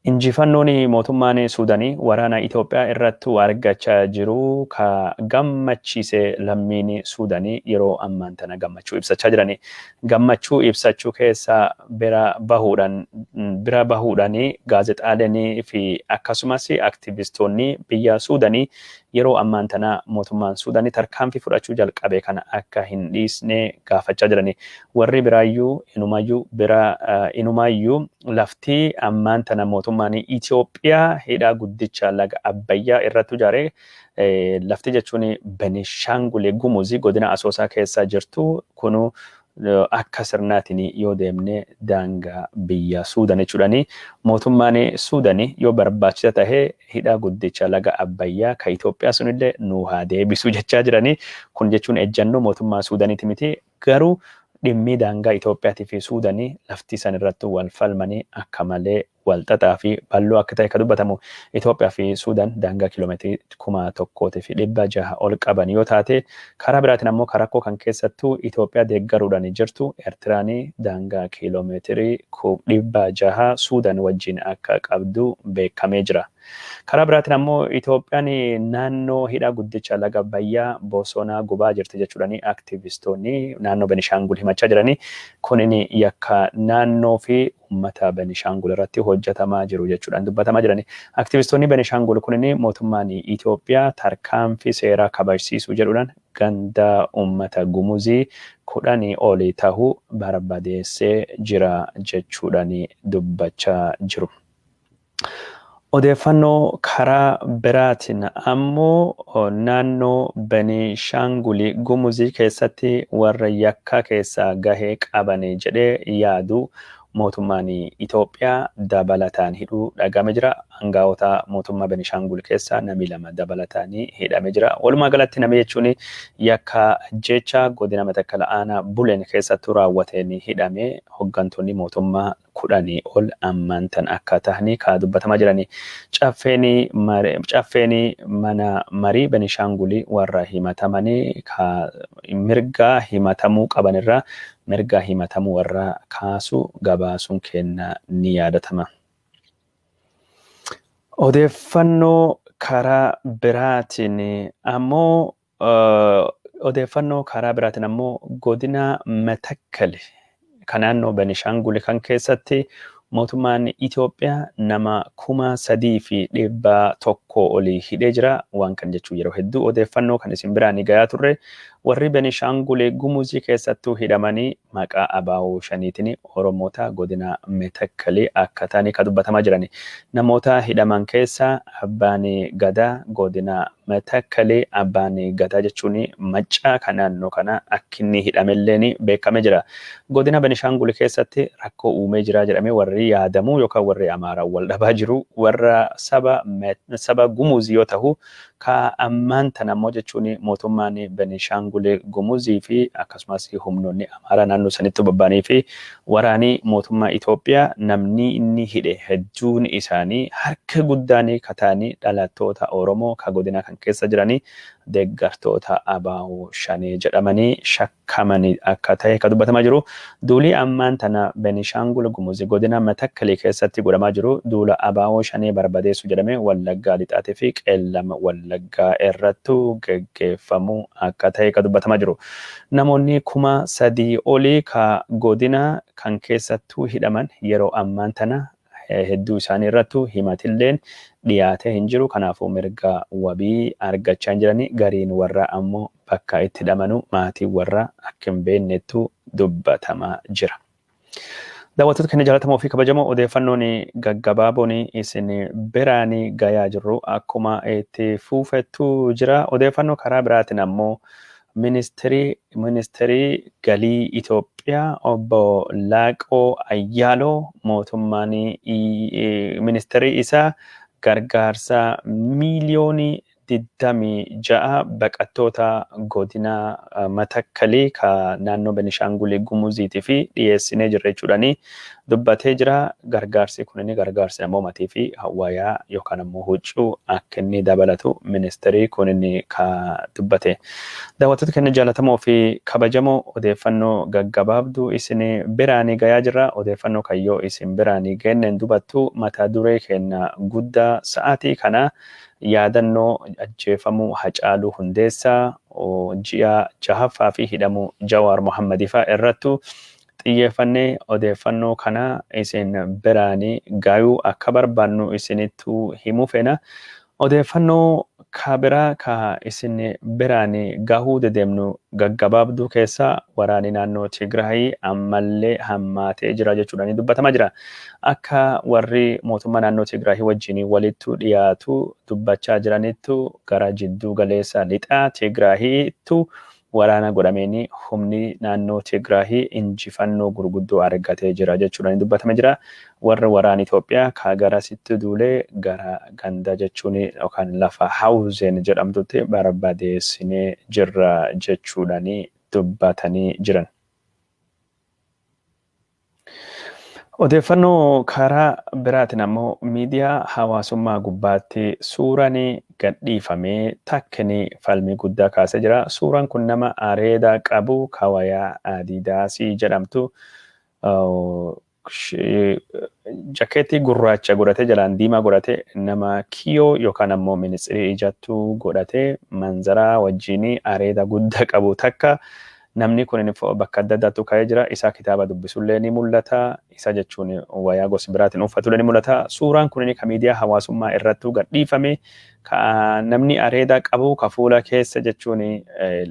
Injifannoon mootummaan Suudaanii waraana Itoophiyaa irratti argachaa jiru ka gammachiise lammiin Suudaanii yeroo ammaan tana gammachuu ibsachaa jirani. Gammachuu ibsachuu keessa bira bahuudhaan gaazexaaleen fi akkasumas aktivistoonni biyya Suudaanii yeroo ammaan tana mootummaan Suudaanii tarkaanfii fudhachuu jalqabe kana akka hin dhiisne gaafachaa jirani. Warri biraayyuu inumayyuu bira inumayyuu lafti ammaan tana mootummaan Itoophiyaa hidha guddicha laga Abbayyaa irratti ijaare, lafti jechuun Benishaangul Gumuzii godina Asoosaa keessa jirtu kunu akka sirnaatiin yoo deemne daangaa biyya Suudan jechuudhaani. Mootummaan Suudanii yoo barbaachisa tahee hidha guddicha laga Abbayyaa ka Itoophiyaa sunillee nu haa deebisu jechaa jiranii. Kun jechuun ejjannoo mootummaa Suudaniiti miti, garuu dhimmi daangaa Itoophiyaatii fi Suudanii lafti isaan irratti wal falmanii akka malee wal xaxaa fi bal'oo akka ta'e kan dubbatamu. Itoophiyaa fi Suudaan daangaa kiiloomeetirii 1600 ol qaban yoo taate, karaa biraatiin ammoo rakkoo kan keessattuu Itoophiyaa deeggaruudhaan jirtu Eertiraan daangaa kiiloomeetirii 600 Suudaan wajjin akka qabdu beekamee jira. Karaa biraatiin ammoo Itoophiyaan naannoo hidha guddicha laga Abbayyaa bosona gubaa jirti jechuudhaan aktivistoonni naannoo Benishaangul himachaa jiranii. Kunin yakka naannoo fi uummata Benishaangul irratti hojjetamaa jiru jechuudhaan dubbatamaa jirani. Aktivistoonni Benishaangul kunin mootummaan Itoophiyaa tarkaanfii seeraa kabajsiisuu jedhuudhaan ganda uummata Gumuzii 10 olii tahuu barbadeessee jira jechuudhaan dubbachaa jiru. Odeeffannoo karaa biraatiin ammoo naannoo Benishaangul Gumuzii keessatti warra yakka keessaa gahee qaban jedhee yaadu mootummaan Itoophiyaa dabalataan hidhuu dhagame jira. Aangaa'ota mootummaa Benishaangul keessaa namni lama dabalataan hidhame jira. Walumaa galatti namni jechuun yakka jecha godina Matakkala aanaa Buleen keessattuu raawwateen hidhame hooggantoonni mootummaa 10 ol ammaan tan akka tahanii ka dubbatamaa jirani. Caffeen mana marii Benishaangulii warra himatamanii ka mirga himatamuu qabanirraa mirga himatamuu warra kaasu gabaasuun kenna ni yaadatama. Odeeffannoo karaa biraatiin ammoo godina Matakkali kan naannoo Benishaangul kan keessatti mootummaan Itoophiyaa nama 3100 olii hidhee jira. Waan kan jechuun yeroo hedduu odeeffannoo kan isin biraan gayaa turre, warri Benishaangul Gumuzii keessattuu hidhamanii maqaa ABO shaniitiin Oromoota godina Metakkalii akka ta'anii kan dubbatamaa jiran. Namoota hidhaman keessa abbaan gadaa godina Metakkalii, abbaan gadaa jechuun maccaa kan naannoo kana, akka inni hidhamelleen beekamee jira. Godina Benishaangul keessatti rakkoo uumee jira jedhamee warri yaadamu yookaan warri Amaaraa wal dhabaa jiru warra saba Gumuzii yoo ta'u, ka ammaan tana ammoo jechuun mootummaan Benishaangul Gumuzii fi akkasumas humnoonni Amaaraa naannoo sanitti bobba'anii fi waraanii mootummaa Itoophiyaa namni inni hidhe hedduun isaanii harka guddaan kataanii dhalattoota Oromoo ka godina kan keessa jiranii. Deeggartoota ABO Shanee jedhamanii shakkamanii akka ta'e kan dubbatamaa jiru. Duulii ammaan tana Benishaangul Gumuz godina Matakkalii keessatti godhamaa jiru duula ABO Shanee barbadeessu jedhamee Wallaggaa Lixaatii fi Qeellam Wallaggaa irrattu geggeeffamuu akka ta'e kan dubbatamaa jiru. Namoonni 3000 olii ka godina kan keessattuu hidhaman yeroo ammaan tana hedduu isaanii irrattu himatilleen dhiyaatee hin jiru. Kanaafuu mirga wabii argachaa hin jirani. Gariin warraa ammoo bakka itti hidhamanu maatiin warraa akka hin beeknettu dubbatamaa jira. Daawwattoota keenya jaallatamoo fi kabajamoo, odeeffannoon gaggabaaboon isin biraan gayaa jirru akkuma itti fuufettu jira. Odeeffannoo karaa biraatiin ammoo ministeerii galii Itoophiyaa obbo Laaqoo Ayyaaloo mootummaan ministeerii isaa gargaarsa miiliyoonii 26 baqattoota godina Matakkalii ka naannoo Benishaangul Gumuziitii fi dhiyeessinee jirra jechuudhaani dubbatee jira. Gargaarsi kun gargaarsi namoomatii fi wayaa yookaan ammoo huccuu akka inni dabalatu ministeerii kun ka dubbate. Daawwattoota keenya jaallatamoo fi kabajamoo, odeeffannoo gaggabaabduu isin biraanii gayaa jirra. Odeeffannoo kayyoo isin biraanii geenneen dubattu mata duree keenya guddaa sa'aatii kana yaadannoo ajjeefamuu Hacaaluu Hundeessaa ji'a jahaffaa fi hidhamuu Jawaar Mohammadifaa irrattu xiyyeeffannee odeeffannoo kana isin biraanii gayuu akka barbaannu isinittu himuu feena. Odeeffannoo ka biraa ka isin biraanii gahuu dedeemnu gaggabaabduu keessa waraanni naannoo Tigraay ammallee hammaatee jira jechuudhaan dubbatamaa jira. Akka warri mootummaa naannoo Tigraay wajjin walittu dhiyaatu dubbachaa jiranittu gara jidduu galeessa lixaa Tigraayitu waraana godhameen humni naannoo Tigraay injifannoo gurguddoo argatee jira jechuudhaan dubbatamee jira. Warra waraana Itoophiyaa ka garasitti duulee gara ganda jechuun yookaan lafa Hawuzeen jedhamtutti barbadeessinee jirra jechuudhaan dubbatanii jiran. Odeeffannoo karaa biraatiin ammoo miidiyaa hawaasummaa gubbaatti suuraan gadhiifamee takkini falmii guddaa kaasee jira. Suuraan kun nama areeda qabu kawayaa Adidaasii jedhamtu jakeetii gurraacha godhatee jalaan diimaa godhatee nama kiyoo yookaan ammoo ministirii ijattuu godhatee manzaraa wajjin areeda guddaa qabu takka namni kun bakka adda addaattu ka'ee jira. Isa kitaaba dubbisullee ni mul'ata. Isa jechuun wayaa gosa biraatiin uffatullee ni mul'ata. Suuraan kun kan miidiyaa hawaasummaa irrattuu gadhiifame. Ka namni areeda qabu ka fuula keessa jechuun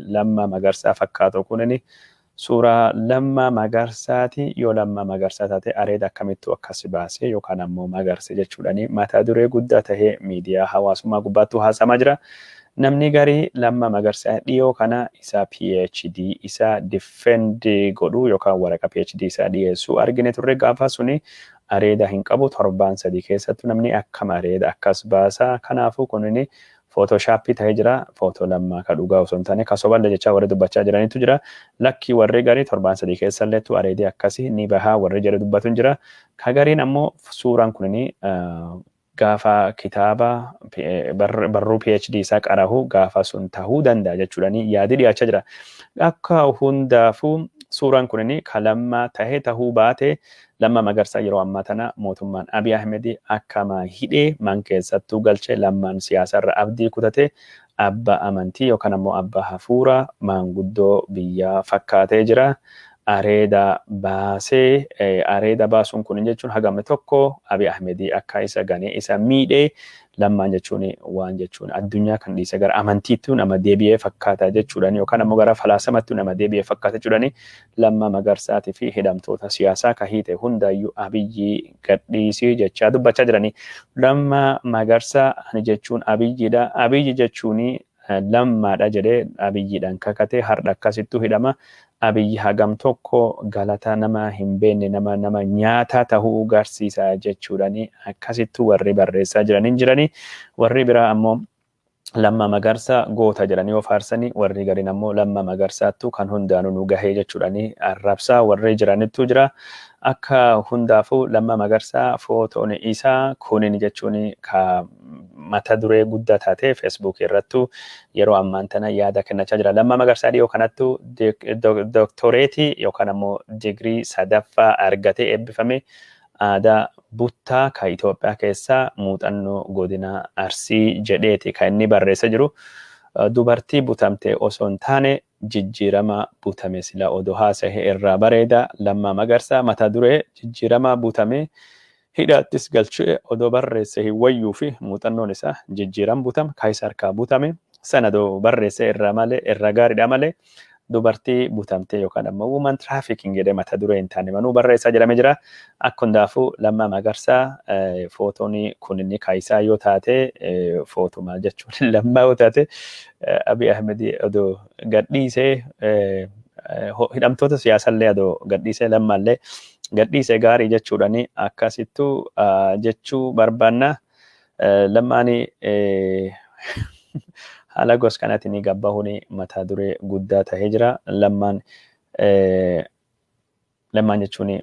Lammaa Magarsaa fakkaatu kun suuraa Lammaa Magarsaati. Yoo Lammaa Magarsaa taate areeda akkamittuu akkas baase yookaan ammoo magarse jechuudhaani mata duree guddaa tahee miidiyaa hawaasummaa gubbaattuu haasamaa jira. Namni garii Lammaa Magarsaa dhiyoo kana isa PhD isa defend godhu yookaan waraqaa PhD isaa dhiyeessuu argine turre. Gaafa suni areeda hin qabu. Torbaan 3 keessattuu namni akkam areeda akkas baasa? Kanaafuu kunini Photoshopii ta'ee jira. Footoo Lammaa ka dhugaa osoo hin taane ka soballe jechaa warri dubbachaa jiranitu jira. Lakki, warri garii torbaan 3 keessalleettu areedii akkasii ni bahaa warri jedhe dubbatu hin jira. Ka gariin ammoo suuraan kunini gaafa kitaaba barruu PhD isaa qarahu gaafa sun tahuu danda'a jechuudhaani yaadi dhiyaachaa jira. Akka hundaafuu suuraan kunini ka Lammaa tahee tahuu baate, Lammaa Magarsaa yeroo ammaa tana mootummaan Abiy Ahmed akkama hidhee man keessattuu galchee Lammaan siyaasarra abdii kutate abbaa amantii yookaan ammoo abbaa hafuura maanguddoo biyyaa fakkaatee jira. Areeda baasee, areeda baasuun kun jechuun hagame tokko Abiy Ahmed akka isa ganee isa miidhee Lammaan jechuun waan jechuun addunyaa kan dhiise gara amantiittuu nama deebi'ee fakkaata jechuudhaan yookaan ammoo gara falaasamattuu nama deebi'ee fakkaata jechuudhaan Lammaa Magarsaatii fi hidhamtoota siyaasaa ka hiite hundaayyuu Abiyyi gadhiisii jechaa dubbachaa jiranii. Lammaa Magarsaa ani jechuun Abiyyiidha. Abiyyi jechuun Lammaadha jedhee Abiyyiidhaan kakatee har'a akkasittuu hidhama. Abiyyi hagam tokko galata nama hin beekne, nama nama nyaataa tahuu garsiisa jechuudhaan akkasittuu warri barreessaa jiranii jiranii. Warri biraa ammoo Lammaa Magarsaa goota jedhanii yoo faarsanii, warri gariin ammoo Lammaa Magarsaattu kan hundaanuu nu gahee jechuudhaan arrabsaa warri jiranittu jira. Akka hundaafuu Lammaa Magarsaa footoon isaa kunin jechuun ka Mata duree guddaa taatee Feesbuukii irrattu yeroo ammaan tana yaada kennachaa jira. Lammaa Magarsaa dhiyoo kanattu dooktoreetii yookaan ammoo digirii sadaffaa argatee eebbifame. Aadaa buttaa kan Itoophiyaa keessaa muuxannoo godina Arsii jedheeti kan inni barreessa jiru. Dubartii butamte osoo hin taane jijjiirama butame sila odoo haasa'e irraa bareeda. Lammaa Magarsaa mata duree jijjiirama butame hidhaattis galchee odoo barreesse hin wayyuu fi muuxannoon isaa jijjiiram butame kaayisa harkaa butame sana odoo barreesse irraa malee irraa gaariidha malee dubartii butamte yookaan ammoo woman trafficking jedhee mata duree hin taane manuu barreessaa jedhamee jira. Akka hundaafuu Lammaa Magarsaa footoon kun inni kaayisaa yoo taate, footuma jechuun Lammaa yoo taate, Abiy Ahmed odoo gadhiisee, hidhamtoota siyaasallee odoo gadhiisee, Lammaallee gadhiisee gaarii jechuudhani akkasittuu jechuu barbaanna. Lammaani haala gos kanaatiin gabbahuun mata duree guddaa tahee jira. Lammaan jechuun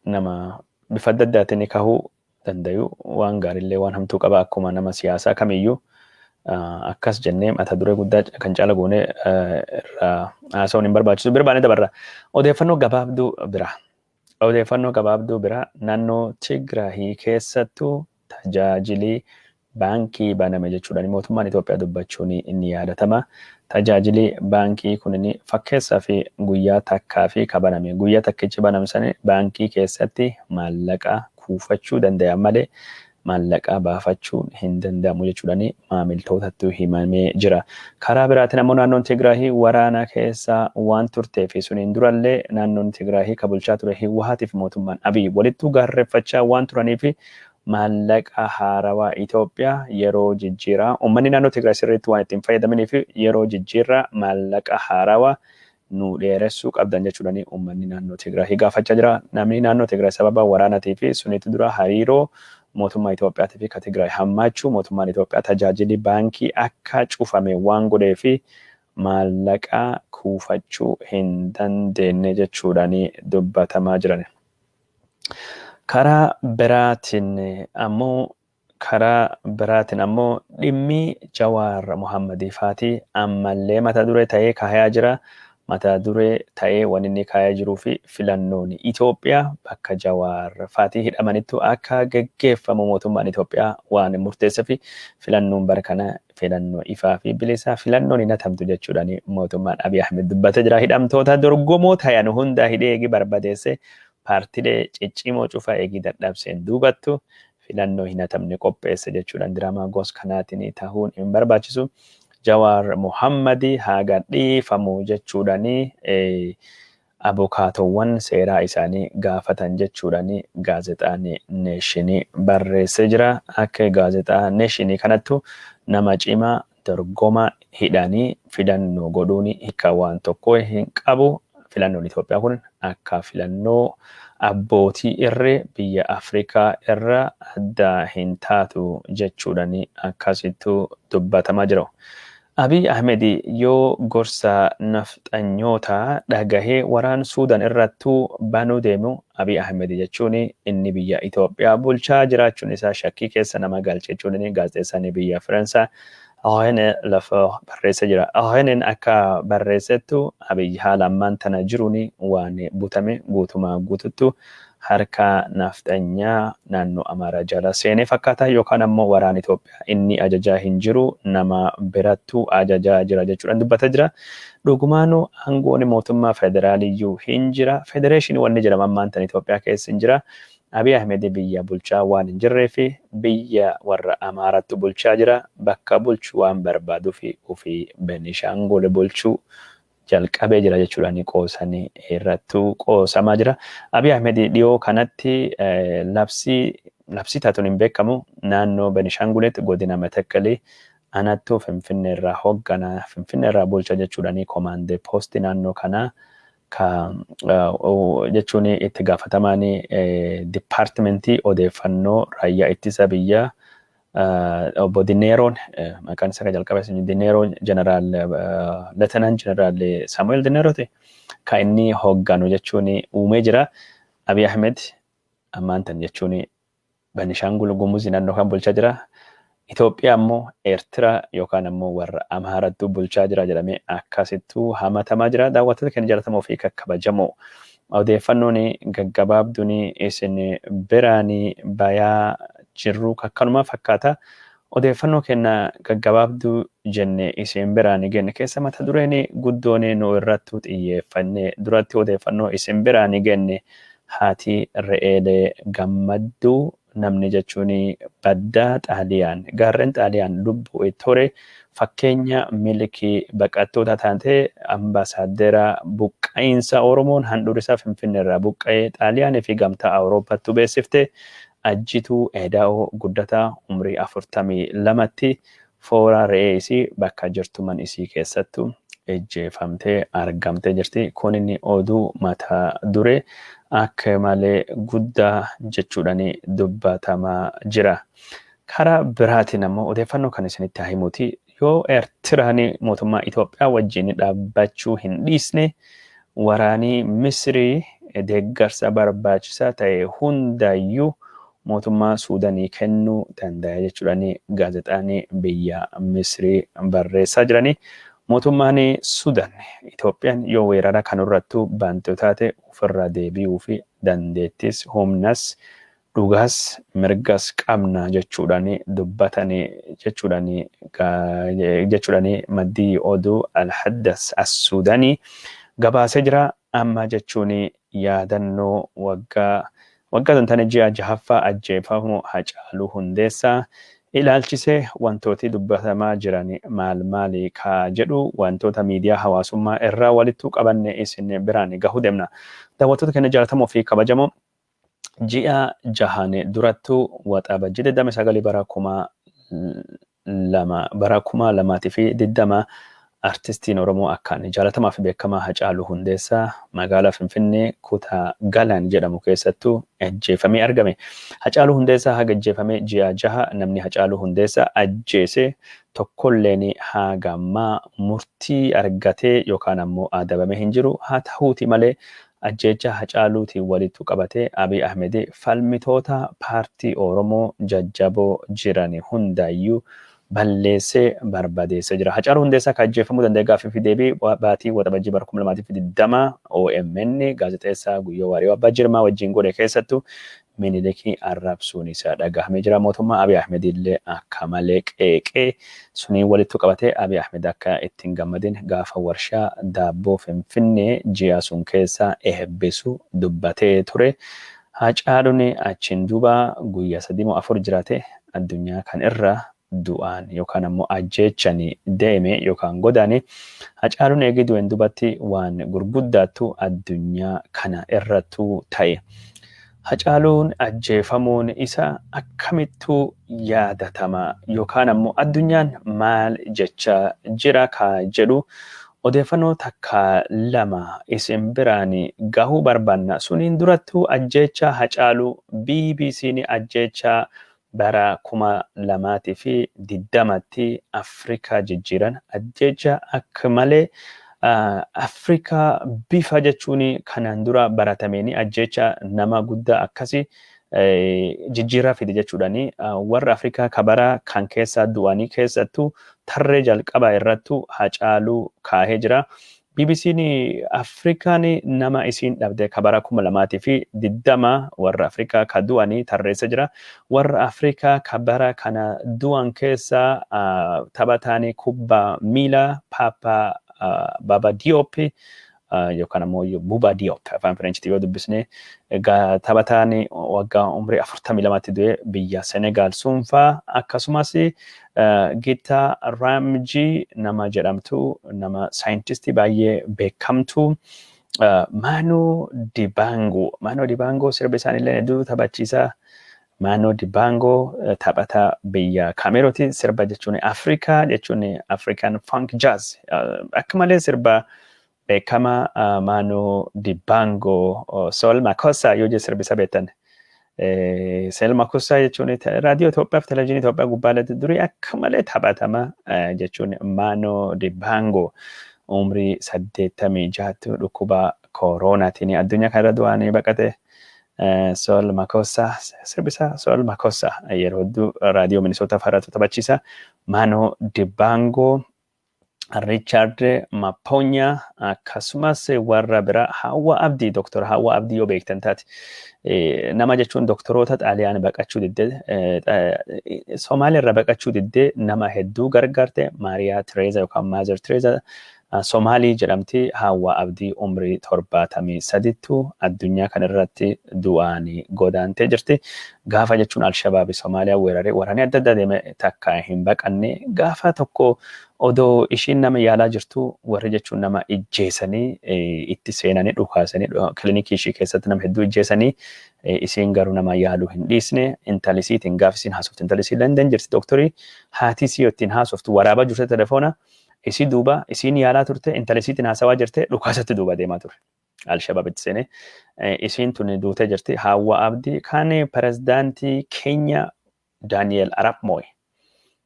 nama bifa adda addaatiin kahuu dandayu, waan gaariillee waan hamtuu qaba akkuma nama siyaasaa kamiyyuu. Akkas jennee mata duree guddaa kan caala goonee irraa haasa'uun hin barbaachisu. Bira baanee dabarra. Odeeffannoo gabaabduu bira. Odeeffannoo gabaabduu bira, naannoo Tigraahii keessattuu tajaajilii baankii baname jechuudhaan mootummaan Itoophiyaa dubbachuun inni yaadatama. Tajaajilli baankii kun fakkeessaa fi guyyaa takkaa fi ka baname. Guyyaa takkichi baname sana baankii keessatti maallaqa kuufachuu danda'an malee maallaqa baafachuun hin danda'amu jechuudhaan maamiltootattu himamee jira. Karaa biraatiin ammoo naannoon Tigraahii waraana keessa waan turtee fi suniin durallee naannoon Tigraahii ka bulchaa ture Hiwwaatiif mootummaan Abiy walittuu gaarreeffachaa waan turaniif, maallaqa haarawaa Itoophiyaa yeroo jijjiiraa uummanni naannoo Tigraay sirriitti waan ittiin fayyadamanii fi yeroo jijjiirraa maallaqa haarawaa nu dheeressuu qabdan jechuudhaan uummanni naannoo Tigraay gaafachaa jira. Namni naannoo Tigraay sababa waraanaatii fi suniitti dura hariiroo mootummaa Itoophiyaatii fi ka Tigraay hammaachuu, mootummaan Itoophiyaa tajaajilli baankii akka cufame waan godhee fi maallaqa kuufachuu hin dandeenye jechuudhaan dubbatamaa jiran. Karaa biraatiin ammoo dhimmi Jawaar Muhammadii faatii ammallee mata duree ta'ee kaayaa jira. Mata duree ta'ee waan inni kaayaa jiruu fi filannoon Itoophiyaa bakka Jawaar faatii hidhamanittu akka geggeeffamu mootummaan Itoophiyaa waan murteessee fi filannoon bara kana filannoo ifaa fi bilisaa, filannoon hin hatamtu jechuudhaan mootummaan Abiy Ahmed dubbatee jira. Hidhamtoota dorgomoo ta'an hunda hidhee eegi barbadeesse, paartilee ciccimoo cufa eegi dadhabseen duubattu filannoo hin hatamne qopheesse jechuudhaan diraamaa gos kanaatiin ta'uun hin barbaachisu. Jawaar Muhammadi haa gadhiifamu jechuudhaan abukaatowwan seeraa isaanii gaafatan jechuudhaan gaazexaan Neeshinii barreessee jira. Akka gaazexaa Neeshinii kanattu nama cimaa dorgoma hidhanii filannoo godhuun hiika waan tokko hin qabu. Filannoon Itoophiyaa kun akka filannoo abbootii irree biyya Afrikaa irra adda hin taatu jechuudhaan akkasittuu dubbatamaa jira. Abiy Ahmed yoo gorsa nafxanyoota dhagahee waraan Suudaan irrattuu banuu deemu, Abiy Ahmed jechuun inni biyya Itoophiyaa bulchaa jiraachuun isaa shakkii keessa nama galche jechuun gaazexeessaan biyya Faransaa René Lafort barreessee jira. Reneen akka barreessettu Abiy haala ammaan tana jiruun waan butame guutumaa guututtu harka nafxanyaa naannoo Amaaraa jala seenee fakkaata, yookaan ammoo waraan Itoophiyaa inni ajajaa hin jiru, nama birattuu ajajaa jira jechuudhaan dubbataa jira. Dhugumaanuu aangoon mootummaa federaaliyyuu hin jira. Federeeshinii wanni jedhama ammaan tana Itoophiyaa keessa hin jira. Abiy Ahmed biyya bulchaa waan hin jirree fi biyya warra Amaarattu bulchaa jira. Bakka bulchu waan barbaaduu fi ofii Benishaangul bulchuu jalqabee jira jechuudhaan qoosanii irrattuu qoosamaa jira. Abiy Ahmed dhiyoo kanatti labsii taatuun hin beekamu naannoo Benishaangulitti godina Metekkelii anattuu Finfinnee irraa hoogganaa, Finfinnee irraa bulcha jechuudhaan komaandee poostii naannoo kanaa ka jechuun itti gaafatamaan dipaartimentii odeeffannoo raayyaa ittisa biyyaa obbo Dineeroon, maqaan isaa kan jalqaba Dineeroo, jeneraal, leetenant jeneraal Saamu'eel Dineerooti, kan inni hoogganu jechuun uumee jira. Abiy Ahmed ammaan tan jechuun Benishaangul Gumuz naannoo kan bulchaa jira. Itoophiyaa immoo Eertiraa yookaan ammoo warra Amaarattu bulchaa jira jedhamee akkasittuu hamatamaa jira. Daawwattoota keenya jaallatamoo fi kakkabajamoo, odeeffannoon gaggabaabduun isin biraan bayaa jirru akkanuma fakkaata. Odeeffannoo keenya gaggabaabduu jenne isin biraan genne keessa mata dureen guddoon nu irrattu xiyyeeffanne duratti odeeffannoo isin biraan genne, haati re'eelee gammadduu namni jechuun baddaa Xaaliyaan gaarreen Xaaliyaan lubbuu ture, fakkeenya milkii baqattoota taate, ambaasaadera buqqa'iinsa Oromoon handhuurisaa Finfinnee irraa buqqa'ee Xaaliyaanii fi Gamtaa Awurooppaatti beeksifte, Ajjituu Eedaa'oo Guddataa, umrii 42tti foora re'ee isii bakka jirtuman isii keessattu ejjeefamtee argamtee jirti. Kun inni oduu mata duree akka malee guddaa jechuudhaan dubbatamaa jira. Karaa biraatiin ammoo odeeffannoo kan isinitti himuuti. Yoo Eertiraan mootummaa Itoophiyaa wajjin dhaabbachuu hin dhiisne, waraanii Misrii deeggarsa barbaachisaa ta'e hundayyuu mootummaa Suudanii kennuu danda'a jechuudhaan gaazexaan biyya Misrii barreessaa jiranii. Mootummaan Suudaan Itoophiyaan yoo weerara kanarrattuu baantu taate ofirraa deebi'uu fi dandeettis, humnas, dhugaas, mirgas qabna jechuudhaan dubbatanii jechuudhaan maddii oduu Alhaddas As-Suudanii gabaasee jira. Amma jechuun yaadannoo waggaa tantane ji'a jahaffaa ajjeefamu Hacaaluu Hundeessaa ilaalchisee wantooti dubbatamaa jiran maal maali ka jedhu wantoota miidiyaa hawaasummaa irraa walittuu qabanne isin biraan gahuu deemna. Daawwattoota keenya jaallatamoo fi kabajamoo, ji'a jahan durattuu Waxabajjii 29 bara 2020 artistiin Oromoo akkaan jaalatamaa fi beekamaa Hacaaluu Hundeessaa magaalaa Finfinnee kutaa Galaan jedhamu keessattuu ajjeefamee argame. Hacaaluu Hundeessaa haga ajjeefamee ji'a 6, namni Hacaaluu Hundeessaa ajjeese tokkolleen haga ammaa murtii argatee yookaan ammoo adabamee hin jiru. Haa ta'uuti malee, ajjeecha Hacaaluutiin walittu qabatee Abiy Ahmed falmitoota paartii Oromoo jajjaboo jiran hundaayyuu balleessee barbadeessee jira. Hacaaluu Hundeessaa kan ajjeefamuu danda'e gaaffii fi deebii baatii Waxabajjii bara 2020 OMN gaazexeessaa Guyyoo Waariyoo Abbaa Jirmaa wajjin godhe keessattuu Minilikii arrabsuun isaa dhagahamee jira. Mootummaa Abiy Ahmed illee akka malee qeeqee suniin walittu qabatee Abiy Ahmed akka ittiin gammadin gaafa warshaa daabboo Finfinnee ji'a sun keessa eebbisu dubbatee ture. Hacaaluun achiin duuba guyyaa 3 moo 4 jiraate addunyaa kan irra du'aan yookaan ammoo ajjeechanii deeme yookaan godaane. Hacaaluun eegii du'een dubatti waan gurguddaattu addunyaa kana irrattuu ta'e. Hacaaluun ajjeefamuun isa akkamittuu yaadatama yookaan ammoo addunyaan maal jechaa jira ka jedhu odeeffannoo takka lama isin biraan gahuu barbaanna. Suniin durattuu ajjeechaa Hacaaluu BBC'n ajjeechaa bara 2020tti Afrikaa jijjiiran, ajjeecha akka malee Afrikaa bifa jechuun kanaan dura baratameen ajjeecha nama guddaa akkasii jijjiirraa fide jechuudhaan warra Afrikaa kabara kan keessaa du'anii keessattuu tarree jalqabaa irrattuu Hacaaluu kaahee jira. BBC'n Afrikaan nama isiin dhabde kabara 2020 warra Afrikaa ka du'anii tarreessa jira. Warra Afrikaa kabara kana du'an keessaa taphataan kubbaa miilaa Papa Baba Diop yookaan ammoo Buba Diop afaan Fireenchitti yoo dubbisne, taphataan waggaa umrii 42tti du'e biyya Senegaal sunfaa, akkasumas Gita Ramjii nama jedhamtu, nama saayintistii baay'ee beekamtu, Manu Dibango. Manu Dibango sirba isaaniillee hedduu taphachiisa. Manu Dibango taphataa biyya Kaamerooti. Sirba jechuun Afrikaa jechuun African funk jazz akka malee sirba beekama Manu Dibango, Soul Makossa yoo jedhe sirbi isa beektan. Soul Makossa jechuun raadiyoo Itoophiyaa fi televezyiinii Itoophiyaa gubbaalatti durii akka malee taphatama jechuun Manu Dibango umrii 86tti dhukkuba kooroonaatiin addunyaa kanarra du'anii baqate. Sool Makossa, sirbisaa Sool Makossa yeroo hedduu raadiyoo Minisootaa fa'aatu taphachiisa. Maanoo Dibaangoo, Richard Maponya, akkasumas warra biraa Hawwa Abdii, Doktor Hawwa Abdii yoo beektan taate, nama jechuun doktoroota Xaaliyaan baqachuu diddee, Somaaliyaa irraa baqachuu diddee nama hedduu gargaarte, Maariyaa Tireeza yookaan Maazer Tireeza Somaalii jedhamti. Hawwa Abdii umrii 73ttu addunyaa kanarratti du'aan godaantee jirti. Gaafa jechuun Alshabaabi Somaaliyaa weeraree waraanni adda addaa deeme takka hin baqanne. Gaafa tokko odoo ishiin nama yaalaa jirtu warri jechuun nama ijjeesanii itti seenanii dhukaasanii kilinikii ishii keessatti nama hedduu ijjeesanii, isiin garuu nama yaaluu hin dhiisne. Intalisiitiin gaafa isiin haasoftu, intalisi London jirti doktorii, haati isii ittiin haasoftu waraabaa jirte telefoona isii duuba. Isiin yaalaa turte, intalisiitiin haasawaa jirte, dhukaasatti duuba deemaa ture. Alshabaab itti seenee isiin tun duutee jirti. Hawwa Abdii kan pirezidaantii Keenya Daani'el Arap Moi.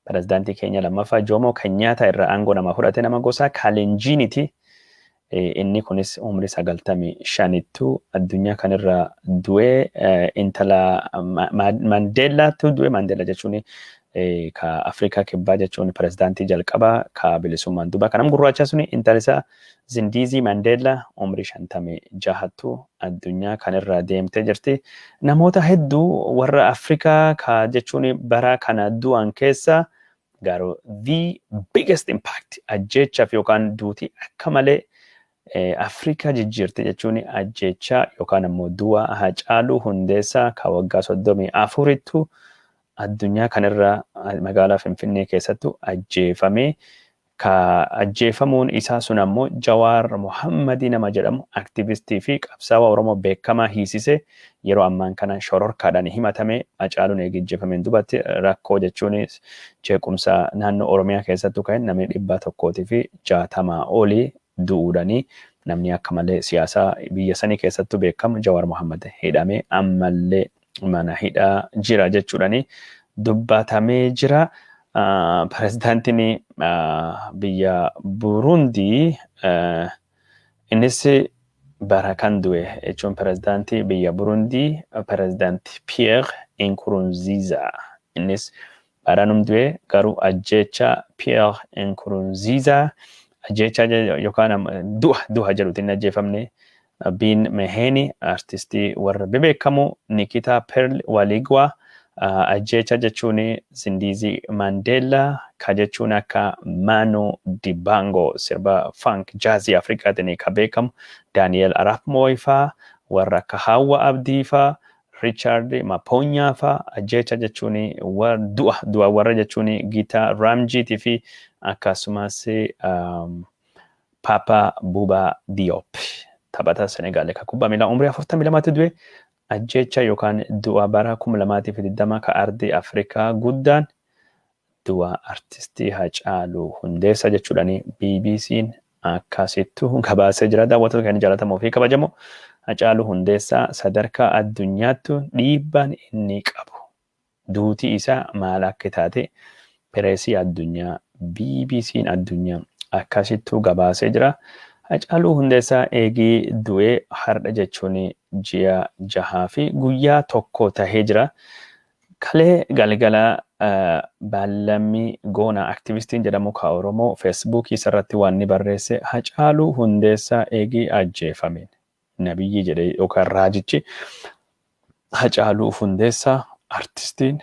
Pirezidaantii keenya lammaffaa Jomo Kenyatta irraa aangoo nama fudhate, nama gosa Kalenjiiniti. Inni kunis umrii 95ttu addunyaa kanarra du'ee. Intala Mandeellaatu du'e. Mandeella jechuun ka Afrikaa Kibbaa jechuun pirezidaantii jalqabaa ka bilisummaan duuba kan nama gurraacha suni, intala isaa Zindiizii Mandeella umrii 56ttu addunyaa kanarra deemtee jirti. Namoota hedduu warra Afrikaa ka jechuun bara kana du'an keessa garuu the biggest impact ajjeechaaf yookaan duutii akka malee Afrikaa jijjiirte jechuun ajjeechaa yookaan ammoo du'a Hacaaluu Hundeessaa ka waggaa 34ttu addunyaa kanarra magaalaa Finfinnee keessattu ajjeefamee. Ka ajjeefamuun isaa sun ammoo Jawaar Muhammadii nama jedhamu, aktivistii fi qabsaawaa Oromoo beekamaa hiisise. Yeroo ammaan kana shororkaadhaan himatame. Hacaaluun eegi ajjeefameen duubatti rakkoo jechuun jeequmsa naannoo Oromiyaa keessattuu ka'e namni 160 olii du'uudhanii, namni akka malee siyaasaa biyya sanii keessattuu beekamu Jawaar Muhammad hidhamee ammallee mana hidhaa jira jechuudhani dubbatamee jira. Pirezidaantiin biyya Burundii innis bara kan du'e jechuun pirezidaantii biyya Burundii, pirezidaantii Pierre Nkurunziza, innis baranum du'e. Garuu ajjeecha Pierre Nkurunziza, ajjeecha yookaan du'a jedhutti inni ajjeefamne. Biin Meheni, artistii warra bebeekamu, Nikitaa Pearl Waligwa, ajjeecha jechuun Zindiizii Mandela ka jechuun akka Manu Dibango sirba funk jaazii Afrikaatiin ka beekamu, Daniel Arap Moi faa, warra akka Hawa Abdii faa, Richard Maponyaa faa, ajjeecha jechuun du'a warra jechuun Gitaa Ramjiitii fi akkasumas Papa Buba Diop, taphataa Senegaal ka kubbaa miilaa umrii 42tti du'e. Ajjeecha yookaan du'a bara 2020 ka ardii Afrikaa guddaan du'a artistii Hacaaluu Hundeessaa jechuudhaan BBC'n akkasittu gabaasee jira. Daawwattoota keenya jaallatamoo fi kabajamoo, Hacaaluu Hundeessaa sadarkaa addunyaatti dhiibbaan inni qabu, duutii isaa maal akka taate pireesii addunyaa BBC'n addunyaa akkasittu gabaasee jira. Hacaaluu Hundeessaa eegii du'ee har'a jechuun ji'a 6 fi guyyaa 1 tahee jira. Kalee galgala Baallammii Goonaa aktivistiin jedhamu ka Oromoo Feesbuukii isarratti waan inni barreesse, Hacaaluu Hundeessaa eegii ajjeefameen nabiyyi jedhee yookaan raajichi Hacaaluu Hundeessaa, artistiin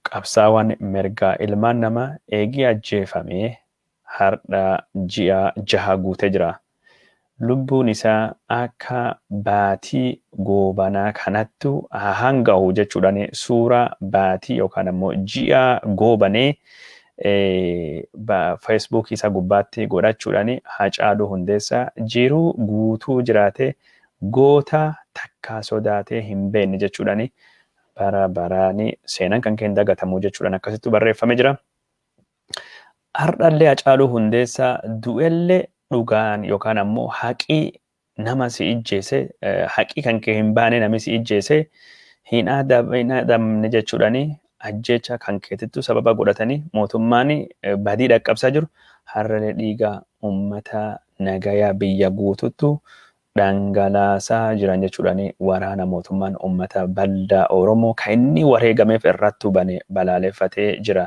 qabsaawaan mirgaa ilmaan namaa, eegii ajjeefamee har'a ji'a 6 guutee jira. Lubbuun isaa akka baatii goobanaa kanattu haa hangahu jechuudhaan suuraa baatii yookaan ammoo ji'a goobanee Feesbuukii isaa gubbaatti godhachuudhaan, Hacaaluu Hundeessaa jiruu guutuu jiraatee goota takkaa sodaatee hin beekne jechuudhaan, bara baraani seenaan kan kee hin dagatamu jechuudhaan akkasitti barreeffamee jira. Har'allee Hacaaluu Hundeessaa du'ellee dhugaan yookaan ammoo haqii nama si ijjeese, haqii kan kee hin baane, namni si ijjeese hin adabamne jechuudhaan ajjeecha kan keetittu sababa godhatanii mootummaan badii dhaqqabsaa jiru, har'allee dhiiga uummata nagayaa biyya guututtu dhangalaasaa jiran jechuudhaan waraana mootummaan uummata bal'aa Oromoo kan inni wareegameef irratti hubane balaaleffatee jira.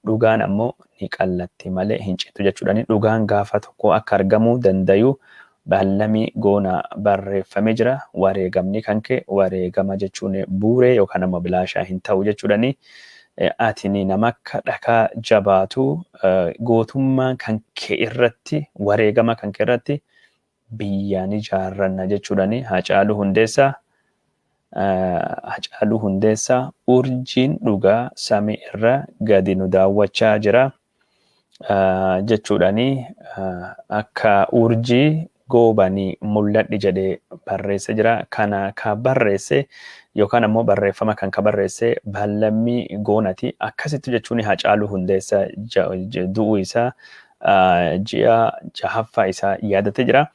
Dhugaan ammoo ni qallatti malee hin cittu jechuudhaan dhugaan gaafa tokko akka argamuu dandayu baallamii goona barreeffamee jira. Wareegamni kan kee wareegama jechuun buuree yookaan ammoo bilaashaa hin ta'u jechuudhaan atini nama akka dhakaa jabaatu gootummaa kan kee irratti wareegama kan kee irratti biyyaan ijaarranna jechuudhaan Hacaaluu Hundeessaa urjiin dhugaa samii irra gadi nu daawwachaa jira jechuudhaan akka urjii goobanii mul'adhi jedhee barreessee jira. Kana ka barreesse yookaan ammoo barreeffama kan ka barreesse Baallammii Goonaati. Akkasitti jechuun Hacaaluu Hundeessaa du'uu isaa ji'a jahaffaa isaa yaadatee jira.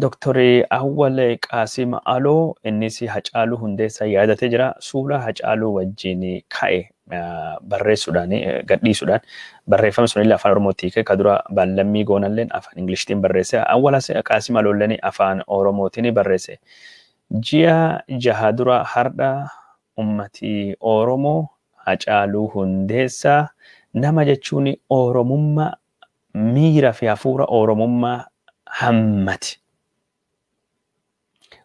Dr. Awwal Qaasim Aloo innis Hacaaluu Hundeessaa yaadatee jira. Suuraa Hacaaluu wajjin ka'e barreessuudhaan, gadhiisuudhaan, barreeffama sunillee afaan Oromootti hiikee, ka dura Baallammii Goonalleen afaan Ingilishtiin barreesse. Awwal Qaasim Aloolleen afaan Oromootiin barreesse. Ji'a 6 dura har'a ummati Oromoo Hacaaluu Hundeessaa nama jechuun Oromummaa, miira fi hafuura Oromummaa hammati.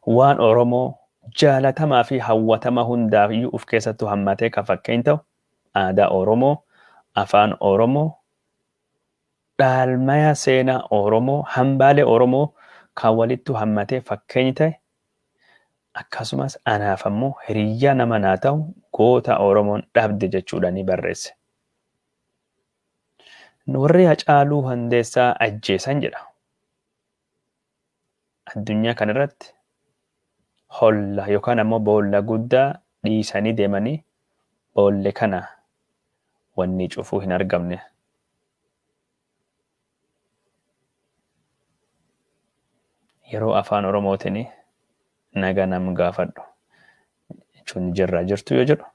Waan Oromoo jaalatamaa fi hawwatama hundaaf iyyuu of keessattuu hammatee kan fakkeenya ta'u, aadaa Oromoo, afaan Oromoo, dhaalmaya seenaa Oromoo, hambaalee Oromoo kan walittu hammatee fakkeenya ta'e, akkasumas anaaf ammoo hiriyyaa nama naa ta'u, goota Oromoon dhabde jechuudhaan barreesse. Warri Hacaaluu Hundeessaa ajjeesan jedha. Addunyaa kanarratti holla yookaan ammoo boolla guddaa dhiisanii deemanii boolle kana wanni cufuu hin argamne. Yeroo afaan Oromootiin naga nam gaafadhu jechuun jirra jirtu yoo jedhu,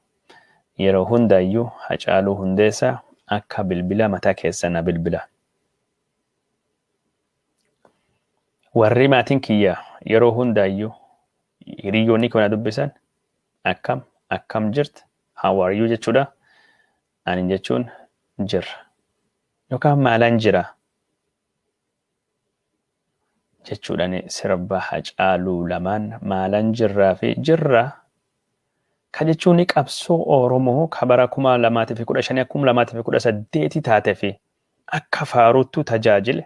yeroo hundaayyuu Hacaaluu Hundeessaa akka bilbila mataa keessa na bilbila. Warri maatiin kiyya yeroo hundaayyuu hiriyoonni koo na dubbisan, "Akkam akkam jirta? How are you?" jechuudha. Ani jechuun jirra yookaan maalan jira jechuudhaan sirba Hacaaluu lamaan, maalan jirraa fi jirra ka jechuun qabsoo Oromoo ka bara 2015, 2018 taatee fi akka faaruttu tajaajile,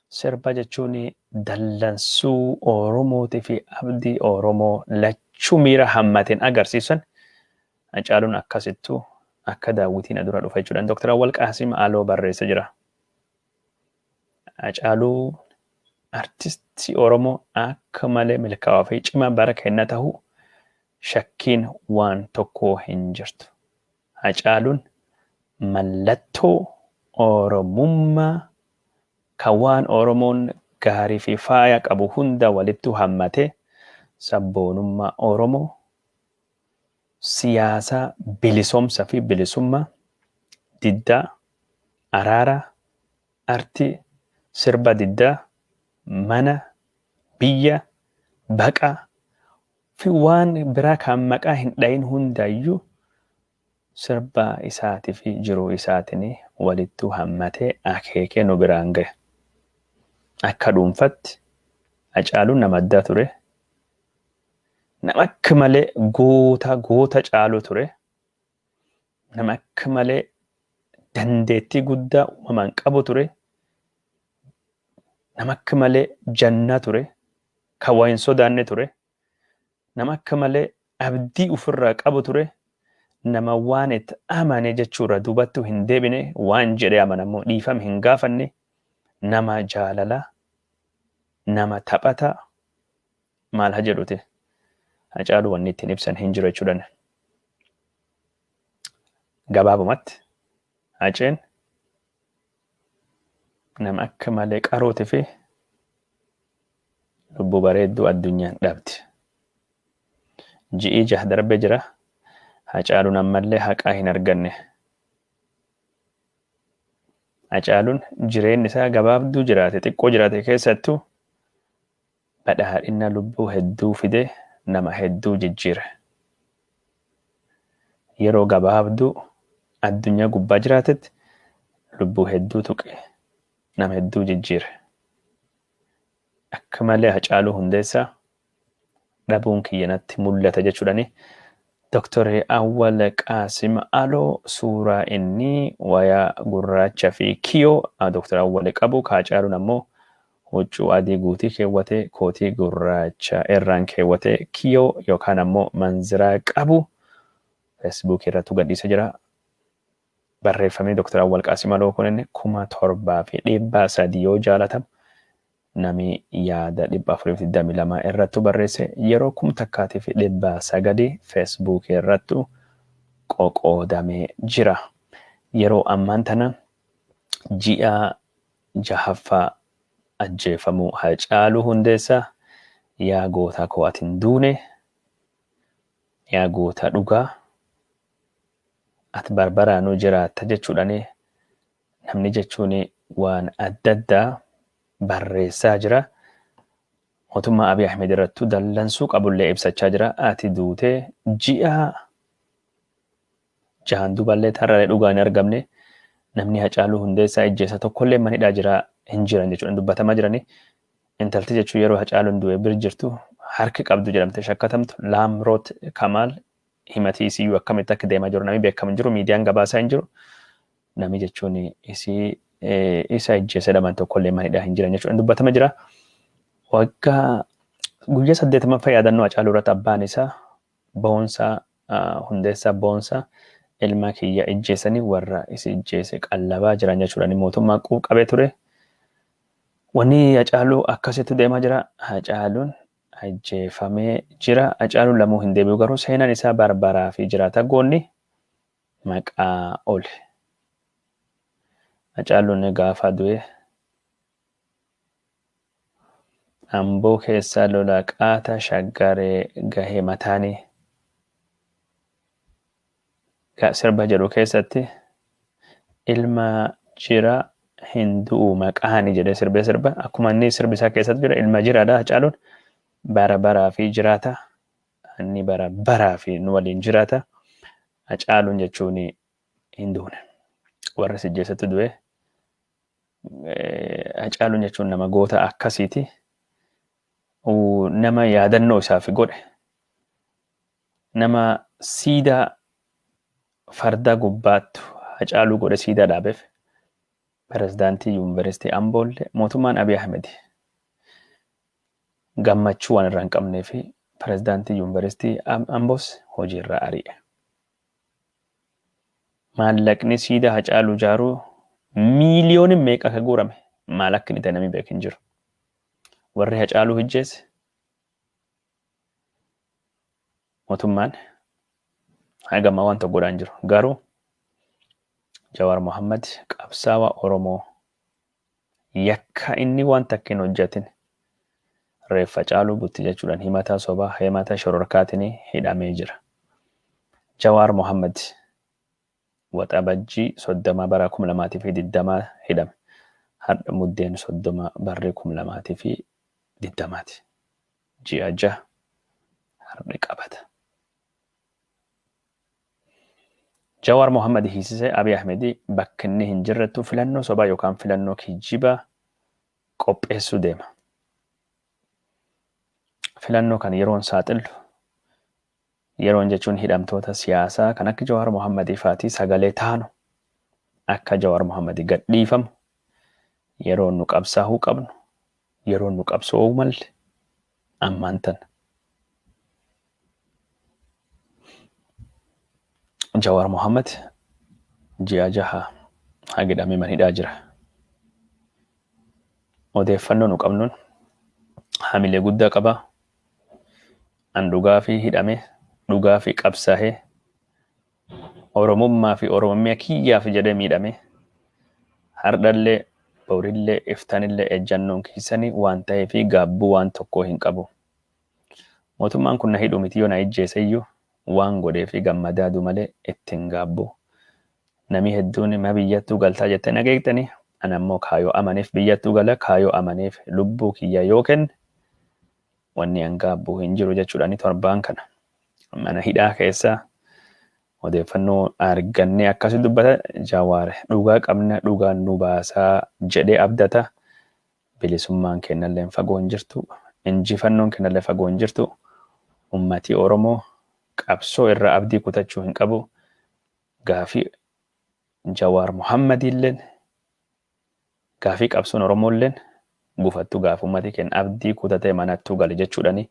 sirba jechuun dallansuu Oromootii fi abdii Oromoo lachuu miira hammateen agarsiisan, Hacaaluun akkasittuu akka daawwitiin dura dhufa jechuudhaan Dr. Awwal Qaasim Aloo barreessee jira. Hacaaluu artistii Oromoo akka malee milkaa'aa fi cimaa bara kenna ta'uu shakkiin waan tokko hin jirtu. Hacaaluun mallattoo Oromummaa kan waan Oromoon gaarii fi faaya qabu hunda walittu hammatee, sabboonummaa Oromoo, siyaasa bilisoomsa fi bilisummaa, diddaa, araara, artii, sirba diddaa, mana, biyya, baqa fi waan biraa kan maqaa hin dhayin hundayyuu sirba isaatii fi jiruu isaatiin walittu hammatee akeekee nu biraan gahe. Akka dhuunfatti Hacaaluun nama addaa ture. Nama akka malee goota goota caalu ture. Nama akka malee dandeettii guddaa uumamaan qabu ture. Nama akka malee jannaa ture. Kan waa hin sodaanne ture. Nama akka malee abdii ofirraa qabu ture. Nama waan itti amane jechuurra duubattuu hin deebine, waan jedhee amanamoo dhiifame hin gaafanne, nama jaalalaa, nama taphataa, maal haa jedhuti, Hacaaluu wanni ittiin ibsan hin jiru jechuudhaan. Gabaabumatti Haceen nama akka malee qarootii fi lubbuu bareedduu addunyaan dhabdi. Ji'ii 6 darbee jira. Hacaaluun ammallee haqaa hin arganne. Hacaaluun jireenyi isaa gabaabduu jiraate, xiqqoo jiraate keessattuu Badhaadhina lubbuu hedduu fide, nama hedduu jijjiire. Yeroo gabaabduu addunyaa gubbaa jiraatetti lubbuu hedduu tuqe, nama hedduu jijjiire. Akka malee Hacaaluu Hundeessaa dhabuun kiyya natti mul'ata jechuudhani. Dr. Awwal Qaasim Aloo suuraa inni wayaa gurraacha fi kiyoo Dr. Awwal qabu, Hacaaluun ammoo huccuu adii guutii keewwatee, kootii gurraacha irraan keewwatee, kiyoo yookaan ammoo manziraa qabu Feesbuukii irratti gadhiisee jira. Barreeffamni Dr. Awwal Qaasim Aloo kun inni 7300 yoo jaalatamu, nami yaada 422 irrattu barreesse, yeroo 1900 Feesbuukii irrattu qoqoodamee jira. Yeroo ammaan tana ji'a jahaffaa ajjeefamuu Hacaaluu Hundeessaa, yaa gootaa koo ati hin duune, yaa goota dhugaa ati barbaraanuu jiraatta jechuudhani namni jechuun waan adda addaa barreessaa jira. Mootummaa Abiy Ahmed irrattuu dallansuu qabullee ibsachaa jira. Ati duutee ji'a jahan duuballee tarraalee dhugaa hin argamne, namni Hacaaluu Hundeessaa ijjeessa tokkollee manidhaa jira hin jiran jechuudha dubbatamaa jirani. Intalti jechuun yeroo Hacaaluun du'e bir jirtu harki qabdu jedhamte shakkatamtu Laamroot Kamaal, himatii isiyyuu akkamitti akka deemaa jiru namni beekamu hin jiru, miidiyaan gabaasaa hin jiru. Namni jechuun isii isa ijjeessa jedhaman tokkollee manidhaa hin jiran jechuudha dubbatama jira. Waggaa guyyaa 80ffaa yaadannoo Hacaaluu irratti abbaan isaa Boonsaa Hundeessaa Boonsaa ilma kiyya ijjeessanii warra isi ijjeesse qallabaa jiran jechuudha. Mootummaa quuqabee ture. Wanni Hacaaluu akkasitti deemaa jira. Hacaaluun ajjeefamee jira. Hacaaluun lamuu hin deebi'u, garuu seenaan isaa barbaraa fi jiraata, goonni maqaa oli. Hacaaluun gaafa du'e Amboo keessa lola qaata shaggaree gahee mataanii sirba jedhu keessatti ilma jira hin du'u maqaani jedhee sirbee sirba. Akkuma inni sirbi isaa keessatti jira, ilma jiraadha. Hacaaluun bara baraa fi jiraata, inni bara baraa fi nu waliin jiraata. Hacaaluun jechuun hin duune, warra sijjeessatti du'e. Hacaaluun jechuun nama goota akkasiiti. Nama yaadannoo isaaf godhe, nama siidaa farda gubbaattu Hacaaluu godhe, siidaa dhaabeef pirezidaantii yuunivarsiitii Amboollee mootummaan Abiy Ahmed gammachuu waan irraa hin qabnee fi pirezidaantii yuunivarsiitii Amboos hojii irraa ari'e. Maallaqni siidaa Hacaaluu ijaaruu miiliyooniin meeqa akka guurame maal akka inni ta'e namni beeku hin jiru. Warri Hacaaluu hojjeesse mootummaan hagama waan tokko godhaa hin jiru. Garuu Jawaar Mohammad qabsaawaa Oromoo yakka inni waan takka hin hojjetin reeffa Caaluu butti jechuudhaan himata sobaa, himata shororkaatiin hidhamee jira. Jawaar Mohammad Waxabajjii 30 bara 2020 hidhame. Har'a Muddeen 30 barri 2020ti. Ji'a 6 har'i qabata. Jawaar Mohammad hiisisee Abiy Ahmed bakka inni hin jirrettu filannoo sobaa yookaan filannoo kijibaa qopheessuu deema. Filannoo kan yeroon saaxillu, yeroon jechuun hidhamtoota siyaasaa kan akka Jawaar Mohammad faatii sagalee taanu, akka Jawaar Mohammad gadhiifamu yeroon nu qabsaa'uu qabnu, yeroon nu qabso'uu malle ammaan tana. Jawaar Mohammad ji'a 6 hagidhamee manhidhaa jira. Odeeffannoo nu qabnuun hamilee guddaa qaba. An dhugaa fi hidhame, dhugaa fi qabsaa'ee, Oromummaa fi Oromummaa kiyyaaf jedhee miidhame, hardhallee borillee iftanillee ejjannoon keessanii waan ta'eef gaabbuu waan tokkoo hin qabu. Mootummaan kun na hidhu miti, yoo na ijjeese iyyuu waan godhee fi gammadaadu malee ittiin gaabbu. Namni hedduun ma biyyattuu galtaa jettee na geeqxanii, ana immoo kaayoo amaneef biyyattuu gala, kaayoo amaneef lubbuu kiyya yoo kenne. Wanni an gaabbu hin jiru jechuudhaan torbaan kana mana hidhaa keessa odeeffannoo argannee akkasi dubbata. Jawaar dhugaa qabna, dhugaan nu baasaa jedhee abdata. Bilisummaan kennallee fagoo hin jirtu. Injifannoon kennallee fagoo hin jirtu. Ummatii Oromoo qabsoo irraa abdii kutachuu hin qabu. Gaafii Jawaar Muhammadiilleen, gaafii qabsoon Oromoolleen gufattu gaafa ummati keenya abdii kutatee manattuu gale jechuudhani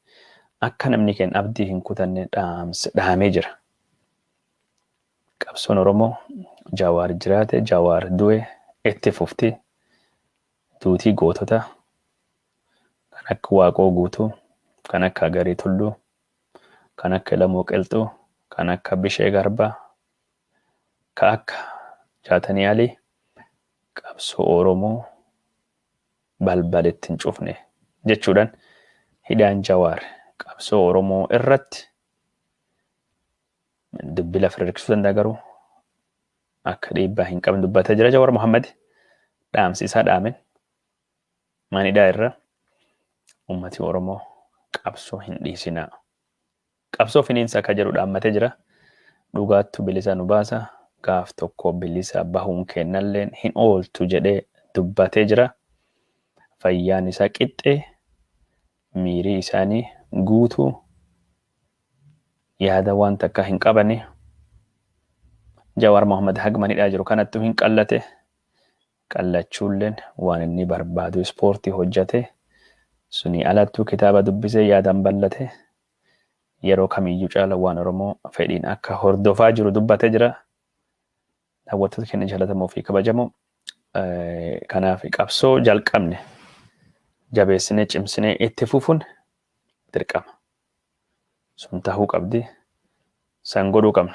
akka namni keenya abdii hin kutanne dhaamee jira. Qabsoon Oromoo Jawaar jiraate Jawaar du'e itti fufti. Duutii gootota kan akka Waaqoo Guutuu, kan akka Agarii Tulluu, kan akka Ilamoo Qilxuu, kan akka Bishee Garbaa, kan akka Jaatanii Alii qabsoo Oromoo balbalitti hin cufne jechuudhaan hidhaan Jawaar qabsoo Oromoo irratti dubbii lafa hirkisuu danda'a, garuu akka dhiibbaa hin qabne dubbatee jira. Jawaar Mohammad dhaamsi isaa dhaamen manidhaa irra ummati Oromoo qabsoo hin dhiisinaa. Qabsoo finiinsa akka jedhu dhaammatee jira. Dhugaattu bilisa nu baasa. Gaaf tokko bilisa bahuun kennalleen hin ooltu jedhee dubbatee jira. Fayyaan isaa qixxee, miirii isaanii guutuu, yaada waan takka hin qabani. Jawaar Mohammad haga manidhaa jiru kanattu hin qallate. Qallachuulleen waan inni barbaadu ispoortii hojjate. Suni alattuu kitaaba dubbisee yaadaan bal'ate. Yeroo kamiyyuu caala waan Oromoo fedhiin akka hordofaa jiru dubbatee jira. Daawwattoota keenya jaallatamoo fi kabajamoo, kanaaf qabsoo jalqabne jabeessinee cimsinee itti fufuun dirqama. Sun tahuu qabdi. San godhuu qabna.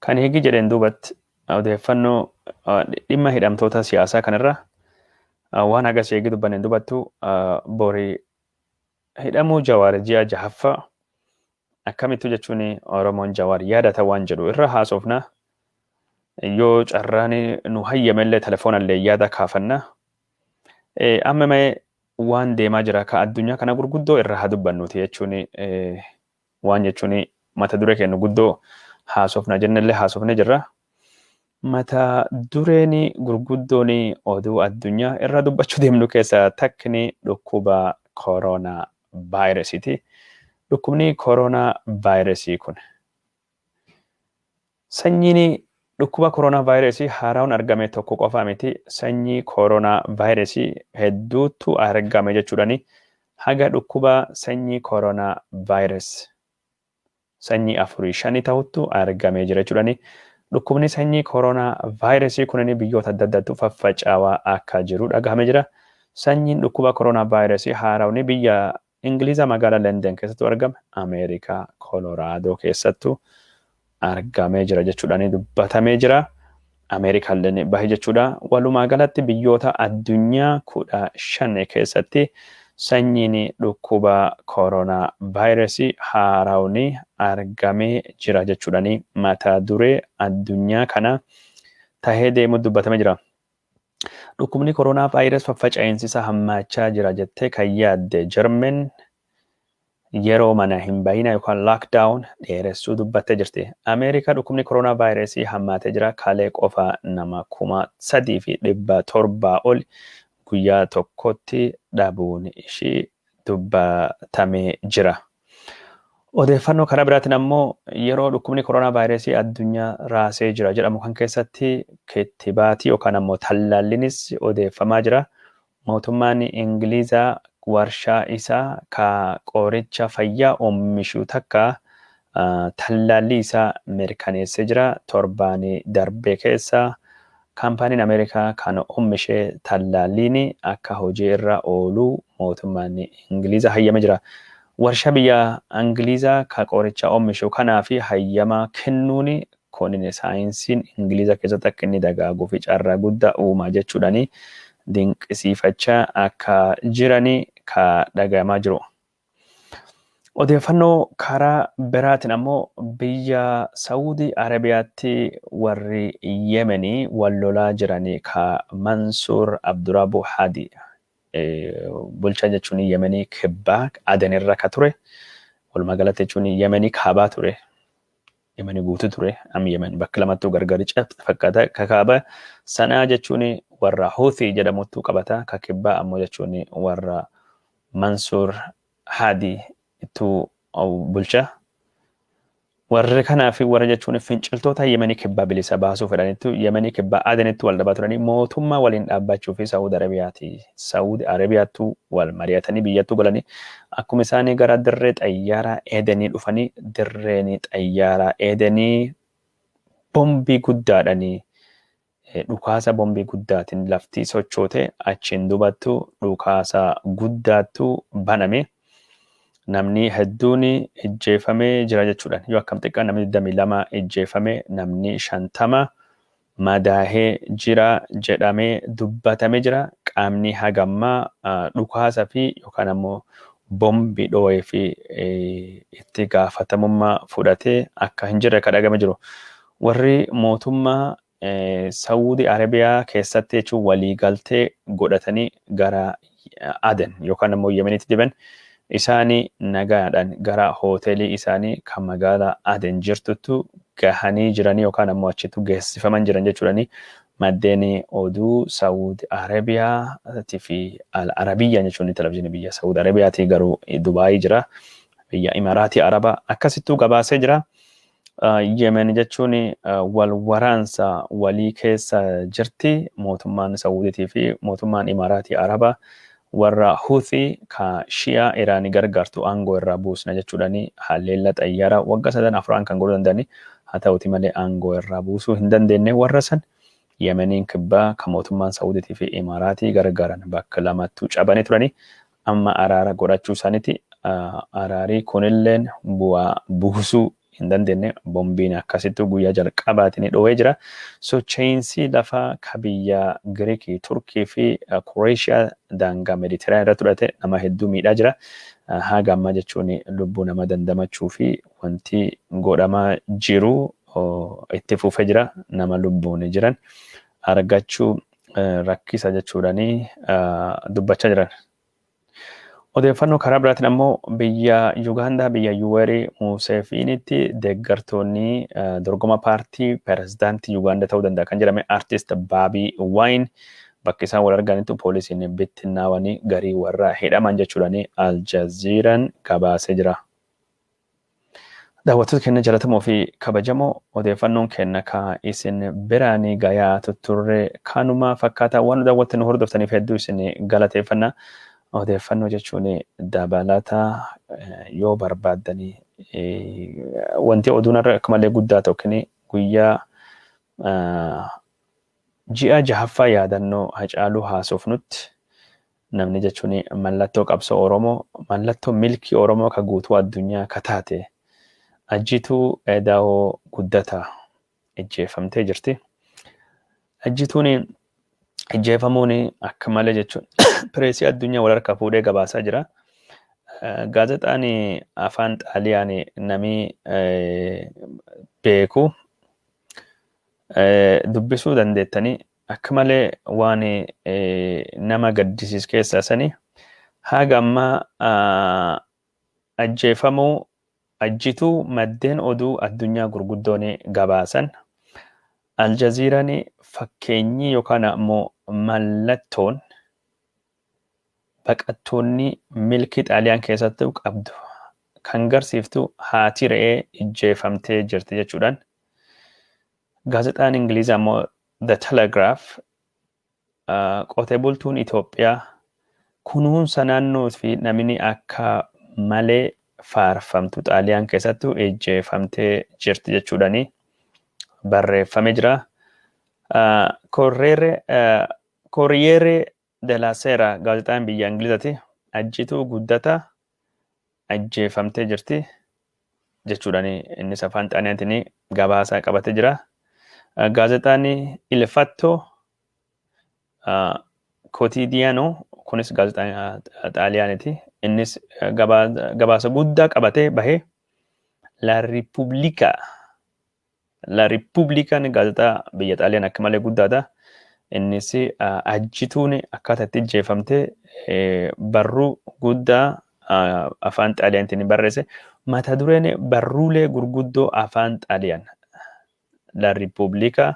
Kan higi jedheen duubatti odeeffannoo dhimma hidhamtoota siyaasaa kanarra waan hagas eegi dubbanneen dubattu, borii hidhamuu Jawaar ji'a jahaffaa akkamittu jechuun Oromoon Jawaar yaadata waan jedhu irra haasofna. Yoo carraan nu hayyamellee telefoonallee yaada kaafanna. Amma mee waan deemaa jira ka addunyaa kana gurguddoo irra haa dubbannuti jechuun waan jechuun mata duree kennu guddoo haasofna jennellee haasofne jirra. Mata dureen gurguddoon oduu addunyaa irra dubbachuu deemnu keessaa takkni dhukkuba kooroonaa vaayirasiiti. Dhukkubni kooroonaa vaayirasii kun sanyiin dhukkuba kooroonaa vaayirasii haaraan argame tokko qofa miti. Sanyii kooroonaa vaayirasii hedduutu argame jechuudhani haga dhukkuba sanyii kooroonaa vaayirasii sanyii afurii shanii ta'uttu argamee jira jechuudhani. Dhukkubni sanyii kooroonaa vaayirasii kunin biyyoota adda addaatti faffacaawaa akka jiru dhagahamee jira. Sanyiin dhukkuba kooroonaa vaayirasii haarawni biyya Ingiliza magaalaa London keessattu argame, Ameerikaa Koloraadoo keessattu argamee jira jechuudhaan dubbatamee jira. Ameerikaallee bahe jechuudha. Walumaa galatti biyyoota addunyaa 15 keessatti sanyiin dhukkuba kooroonaa vaayirasii haarawni argamee jira jechuudhaan mata duree addunyaa kana tahee deemu dubbatamee jira. Dhukkubni kooroonaa vaayirasii faffaca'iinsi isaa hammaachaa jira jettee kan yaadde Jarmen yeroo mana hin bahina yookaan lockdown dheeressuu dubbattee jirti. Ameerikaa dhukkubni kooroonaa vaayirasii hammaatee jira. Kalee qofa nama 3,700 ol guyyaa tokkotti dhabuun ishii dubbatamee jira. Odeeffannoo karaa biraatiin ammoo yeroo dhukkubni kooroonaa vaayirasii addunyaa raasee jira jedhamu kan keessatti kittibaatii yookaan ammoo tallaallinis odeeffamaa jira. Mootummaan Ingilizaa warshaa isaa ka qoricha fayyaa oomishu takka tallaalli isaa mirkaneessee jira. Torbaan darbe keessa kaampaaniin Ameerikaa kan oomishe tallaalliin akka hojii irra oolu mootummaan Ingilizaa hayyamee jira. Warshaa biyya Ingilizaa ka qoricha oomishu kanaaf hayyama kennuun kunin saayinsiin Ingiliza keessatti akka inni dagaaguu fi carraa guddaa uumaa jechuudhaan dinqisiifachaa akka jirani ka dhagahamaa jiru. Odeeffannoo karaa biraatiin ammoo biyya Saawudii Arabiyaatti warri Yemenii wal lolaa jiranii ka Mansuur Abdurabu Hadi bulchaa jechuun Yemenii kibbaa Aden irra ka ture. Walumaa galatti jechuun Yemenii kaabaa ture. Yemenii guutuu ture. Amma Yemen bakka lamattuu gargari fakkaata. Ka kaaba Sanaa jechuun warra Houthi jedhamuttu qabata. Ka kibbaa ammoo jechuun warra Mansuur Hadi ittuu bulcha. Warri kanaa fi warra jechuun finciltoota Yemenii kibbaa bilisa baasuu fedhanittu Yemenii kibbaa Adenitti wal dhabaa turanii mootummaa waliin dhaabbachuu fi Saawud Arabiyaati. Saawud Arabiyaattu wal mari'atanii biyyattuu galanii akkuma isaanii gara dirree xayyaaraa Edenii dhufanii dirreen xayyaaraa Edenii bombii guddaadhanii dhukaasa bombii guddaatiin lafti sochoote, achiin dubattu dhukaasa guddaattu baname. Namni hedduun ijjeefamee jira jechuudha. Yoo akkam xiqqaa namni 22 ijjeefame, namni 50 madaahee jira jedhamee dubbatamee jira. Qaamni hagammaa dhukaasa fi yookaan ammoo bombi dhoo'ee fi itti gaafatamummaa fudhatee akka hin jirre kan dhagame jiru. Warri mootummaa Saawudii Arabiyaa keessatti jechuun waliigaltee godhatanii gara Aden yookaan ammoo Yemenitti deebi'an isaanii nagaadhaan gara hoteelii isaanii kan magaalaa Aden jirtuttu gahanii jiranii yookaan ammoo achittu geessifaman jiran jechuudhani maddeen oduu Saawud Arabiyaatii fi Al Arabiyyaa jechuun televizyiinii biyya Saawud Arabiyaatii garuu Dubaayii jira, biyya Imaraatii Arabaa akkasittuu gabaasee jira. Yemen jechuun wal waraansa walii keessa jirti. Mootummaan Saawudiitii fi mootummaan Imaraatii Arabaa warra Houthi ka Shi'aa Iraanii gargaartu aangoo irraa buusna jechuudhaani haleella xayyaaraa waggaa sadan afran kan godhuu danda'ani. Haa ta'uti malee aangoo irraa buusuu hin dandeenye warra san. Yemeniin kibbaa kan mootummaan Saawudiitii fi Imaraatii gargaaran bakka lamattuu cabanii turanii amma araara godhachuu isaaniiti. Araarii kunilleen bu'aa buusuu hin dandeenye, bombiin akkasittuu guyyaa jalqabaatiin dhoowee jira. Socho'iinsi lafaa ka biyya Giriikii, Turkii fi Kureeshiyaa daangaa Meeditiraanii irratti fudhate nama hedduu miidhaa jira. Haga ammaa jechuun lubbuu nama dandamachuu fi wanti godhamaa jiru itti fufee jira. Nama lubbuun jiran argachuu rakkisa jechuudhaanii dubbachaa jiran. Odeeffannoo karaa biraatiin ammoo biyya Yugaandaa biyya Yuwerii Museefiinitti deeggartoonni dorgoma paartii pirezidaantii Yugaandaa ta'uu danda'a kan jedhame artist Baabii Waayin bakka isaan wal arganitti poolisiin bittinnaawanii garii warra hidhaman jechuudhaan Aljaziiraan gabaasee jira. Daawwattoota keenya jaallatamoo fi kabajamoo, odeeffannoon keenya ka isin biraanii gayaa tutturre kanuma fakkaataa. Waan nu daawwattan nu hordoftaniif hedduu isin galateeffanna. Odeeffannoo jechuun dabalata yoo barbaaddanii, wanti oduun irra akka malee guddaa tokkini guyyaa ji'a jahaffaa yaadannoo Hacaaluu haasofnutti namni jechuun mallattoo qabsoo Oromoo, mallattoo milkii Oromoo ka guutuu addunyaa ka taate Ajjituu Edaa'oo Guddataa ijjeefamtee jirti. Ajjituun ijjeefamuun akka malee jechuun pireesii addunyaa wal harkaa fuudhee gabaasaa jira. Gaazexaan afaan Xaaliyaan namni beeku dubbisuu dandeettanii akka malee waan nama gaddisiis keessaa sani haga ammaa ajjeefamuu Ajjituu maddeen oduu addunyaa gurguddoon gabaasan. Aljaziiraan fakkeenyi yookaan ammoo mallattoon baqattoonni milkii Xaaliyaan keessattuu qabdu kan garsiiftu haati re'ee ijjeefamtee jirti jechuudhaan. Gaazexaan Ingilizaa immoo The Telegraph qote bultuun Itoophiyaa kunuunsa naannoo fi namni akka malee faarfamtu Xaaliyaan keessattuu ijjeefamtee jirti jechuudhaan barreeffamee jira. Corriere della Sera gaazexaan biyya Ingilizaati Ajjituu Guddataa ajjeefamtee jirti jechuudhaan innis afaan Xaaliyaatiin gabaasaa qabatee jira. Gaazexaan Il Fatto Quotidiano kunis gaazexaa Xaaliyaaniiti. Innis gabaasa guddaa qabatee bahee. La Repubblica, La Repubblican gaazexaa biyya Xaaliyaan akka malee guddaadha. Innis Ajjituun akkaataa itti ijjeefamte barruu guddaa afaan Xaaliyaanitiin barreesse. Mata dureen barruulee gurguddoo afaan Xaaliyaan La Repubblica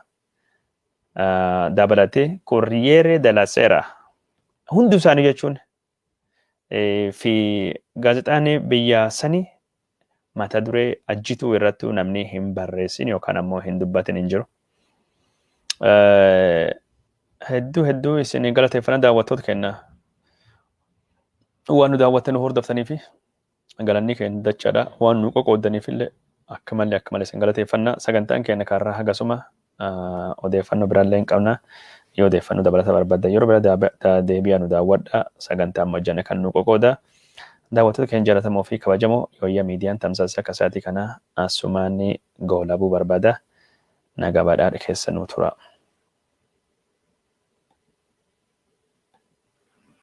dabalatee Corriere della Sera hundi isaanii jechuun fi gaazexaan biyya sanii mata duree Ajjituu irrattuu namni hin barreessin yookaan ammoo hin dubbatin hin jiru. Hedduu hedduu isin galateeffana, daawwattoota keenya. Waan nu daawwattan, nu hordoftanii fi galanni keenya dachaadha. Waan nu qoqoodaniif illee akka malee akka malee isin galateeffanna. Sagantaan keenya kaarraa hagasuma, odeeffannoo biraallee hin qabna. Yoo odeeffannoo dabalata barbaaddan yeroo bira deebi'aa nu daawwadha. Sagantaa amma hojjanne kan nu qoqooda. Daawwattoota keenya jaallatamoo fi kabajamoo, Yooyyaa Miidiyaan tamsaasa akka isaatii kana asumaan goolabuu barbaada. Nagaa badhaadha keessa nuu tura.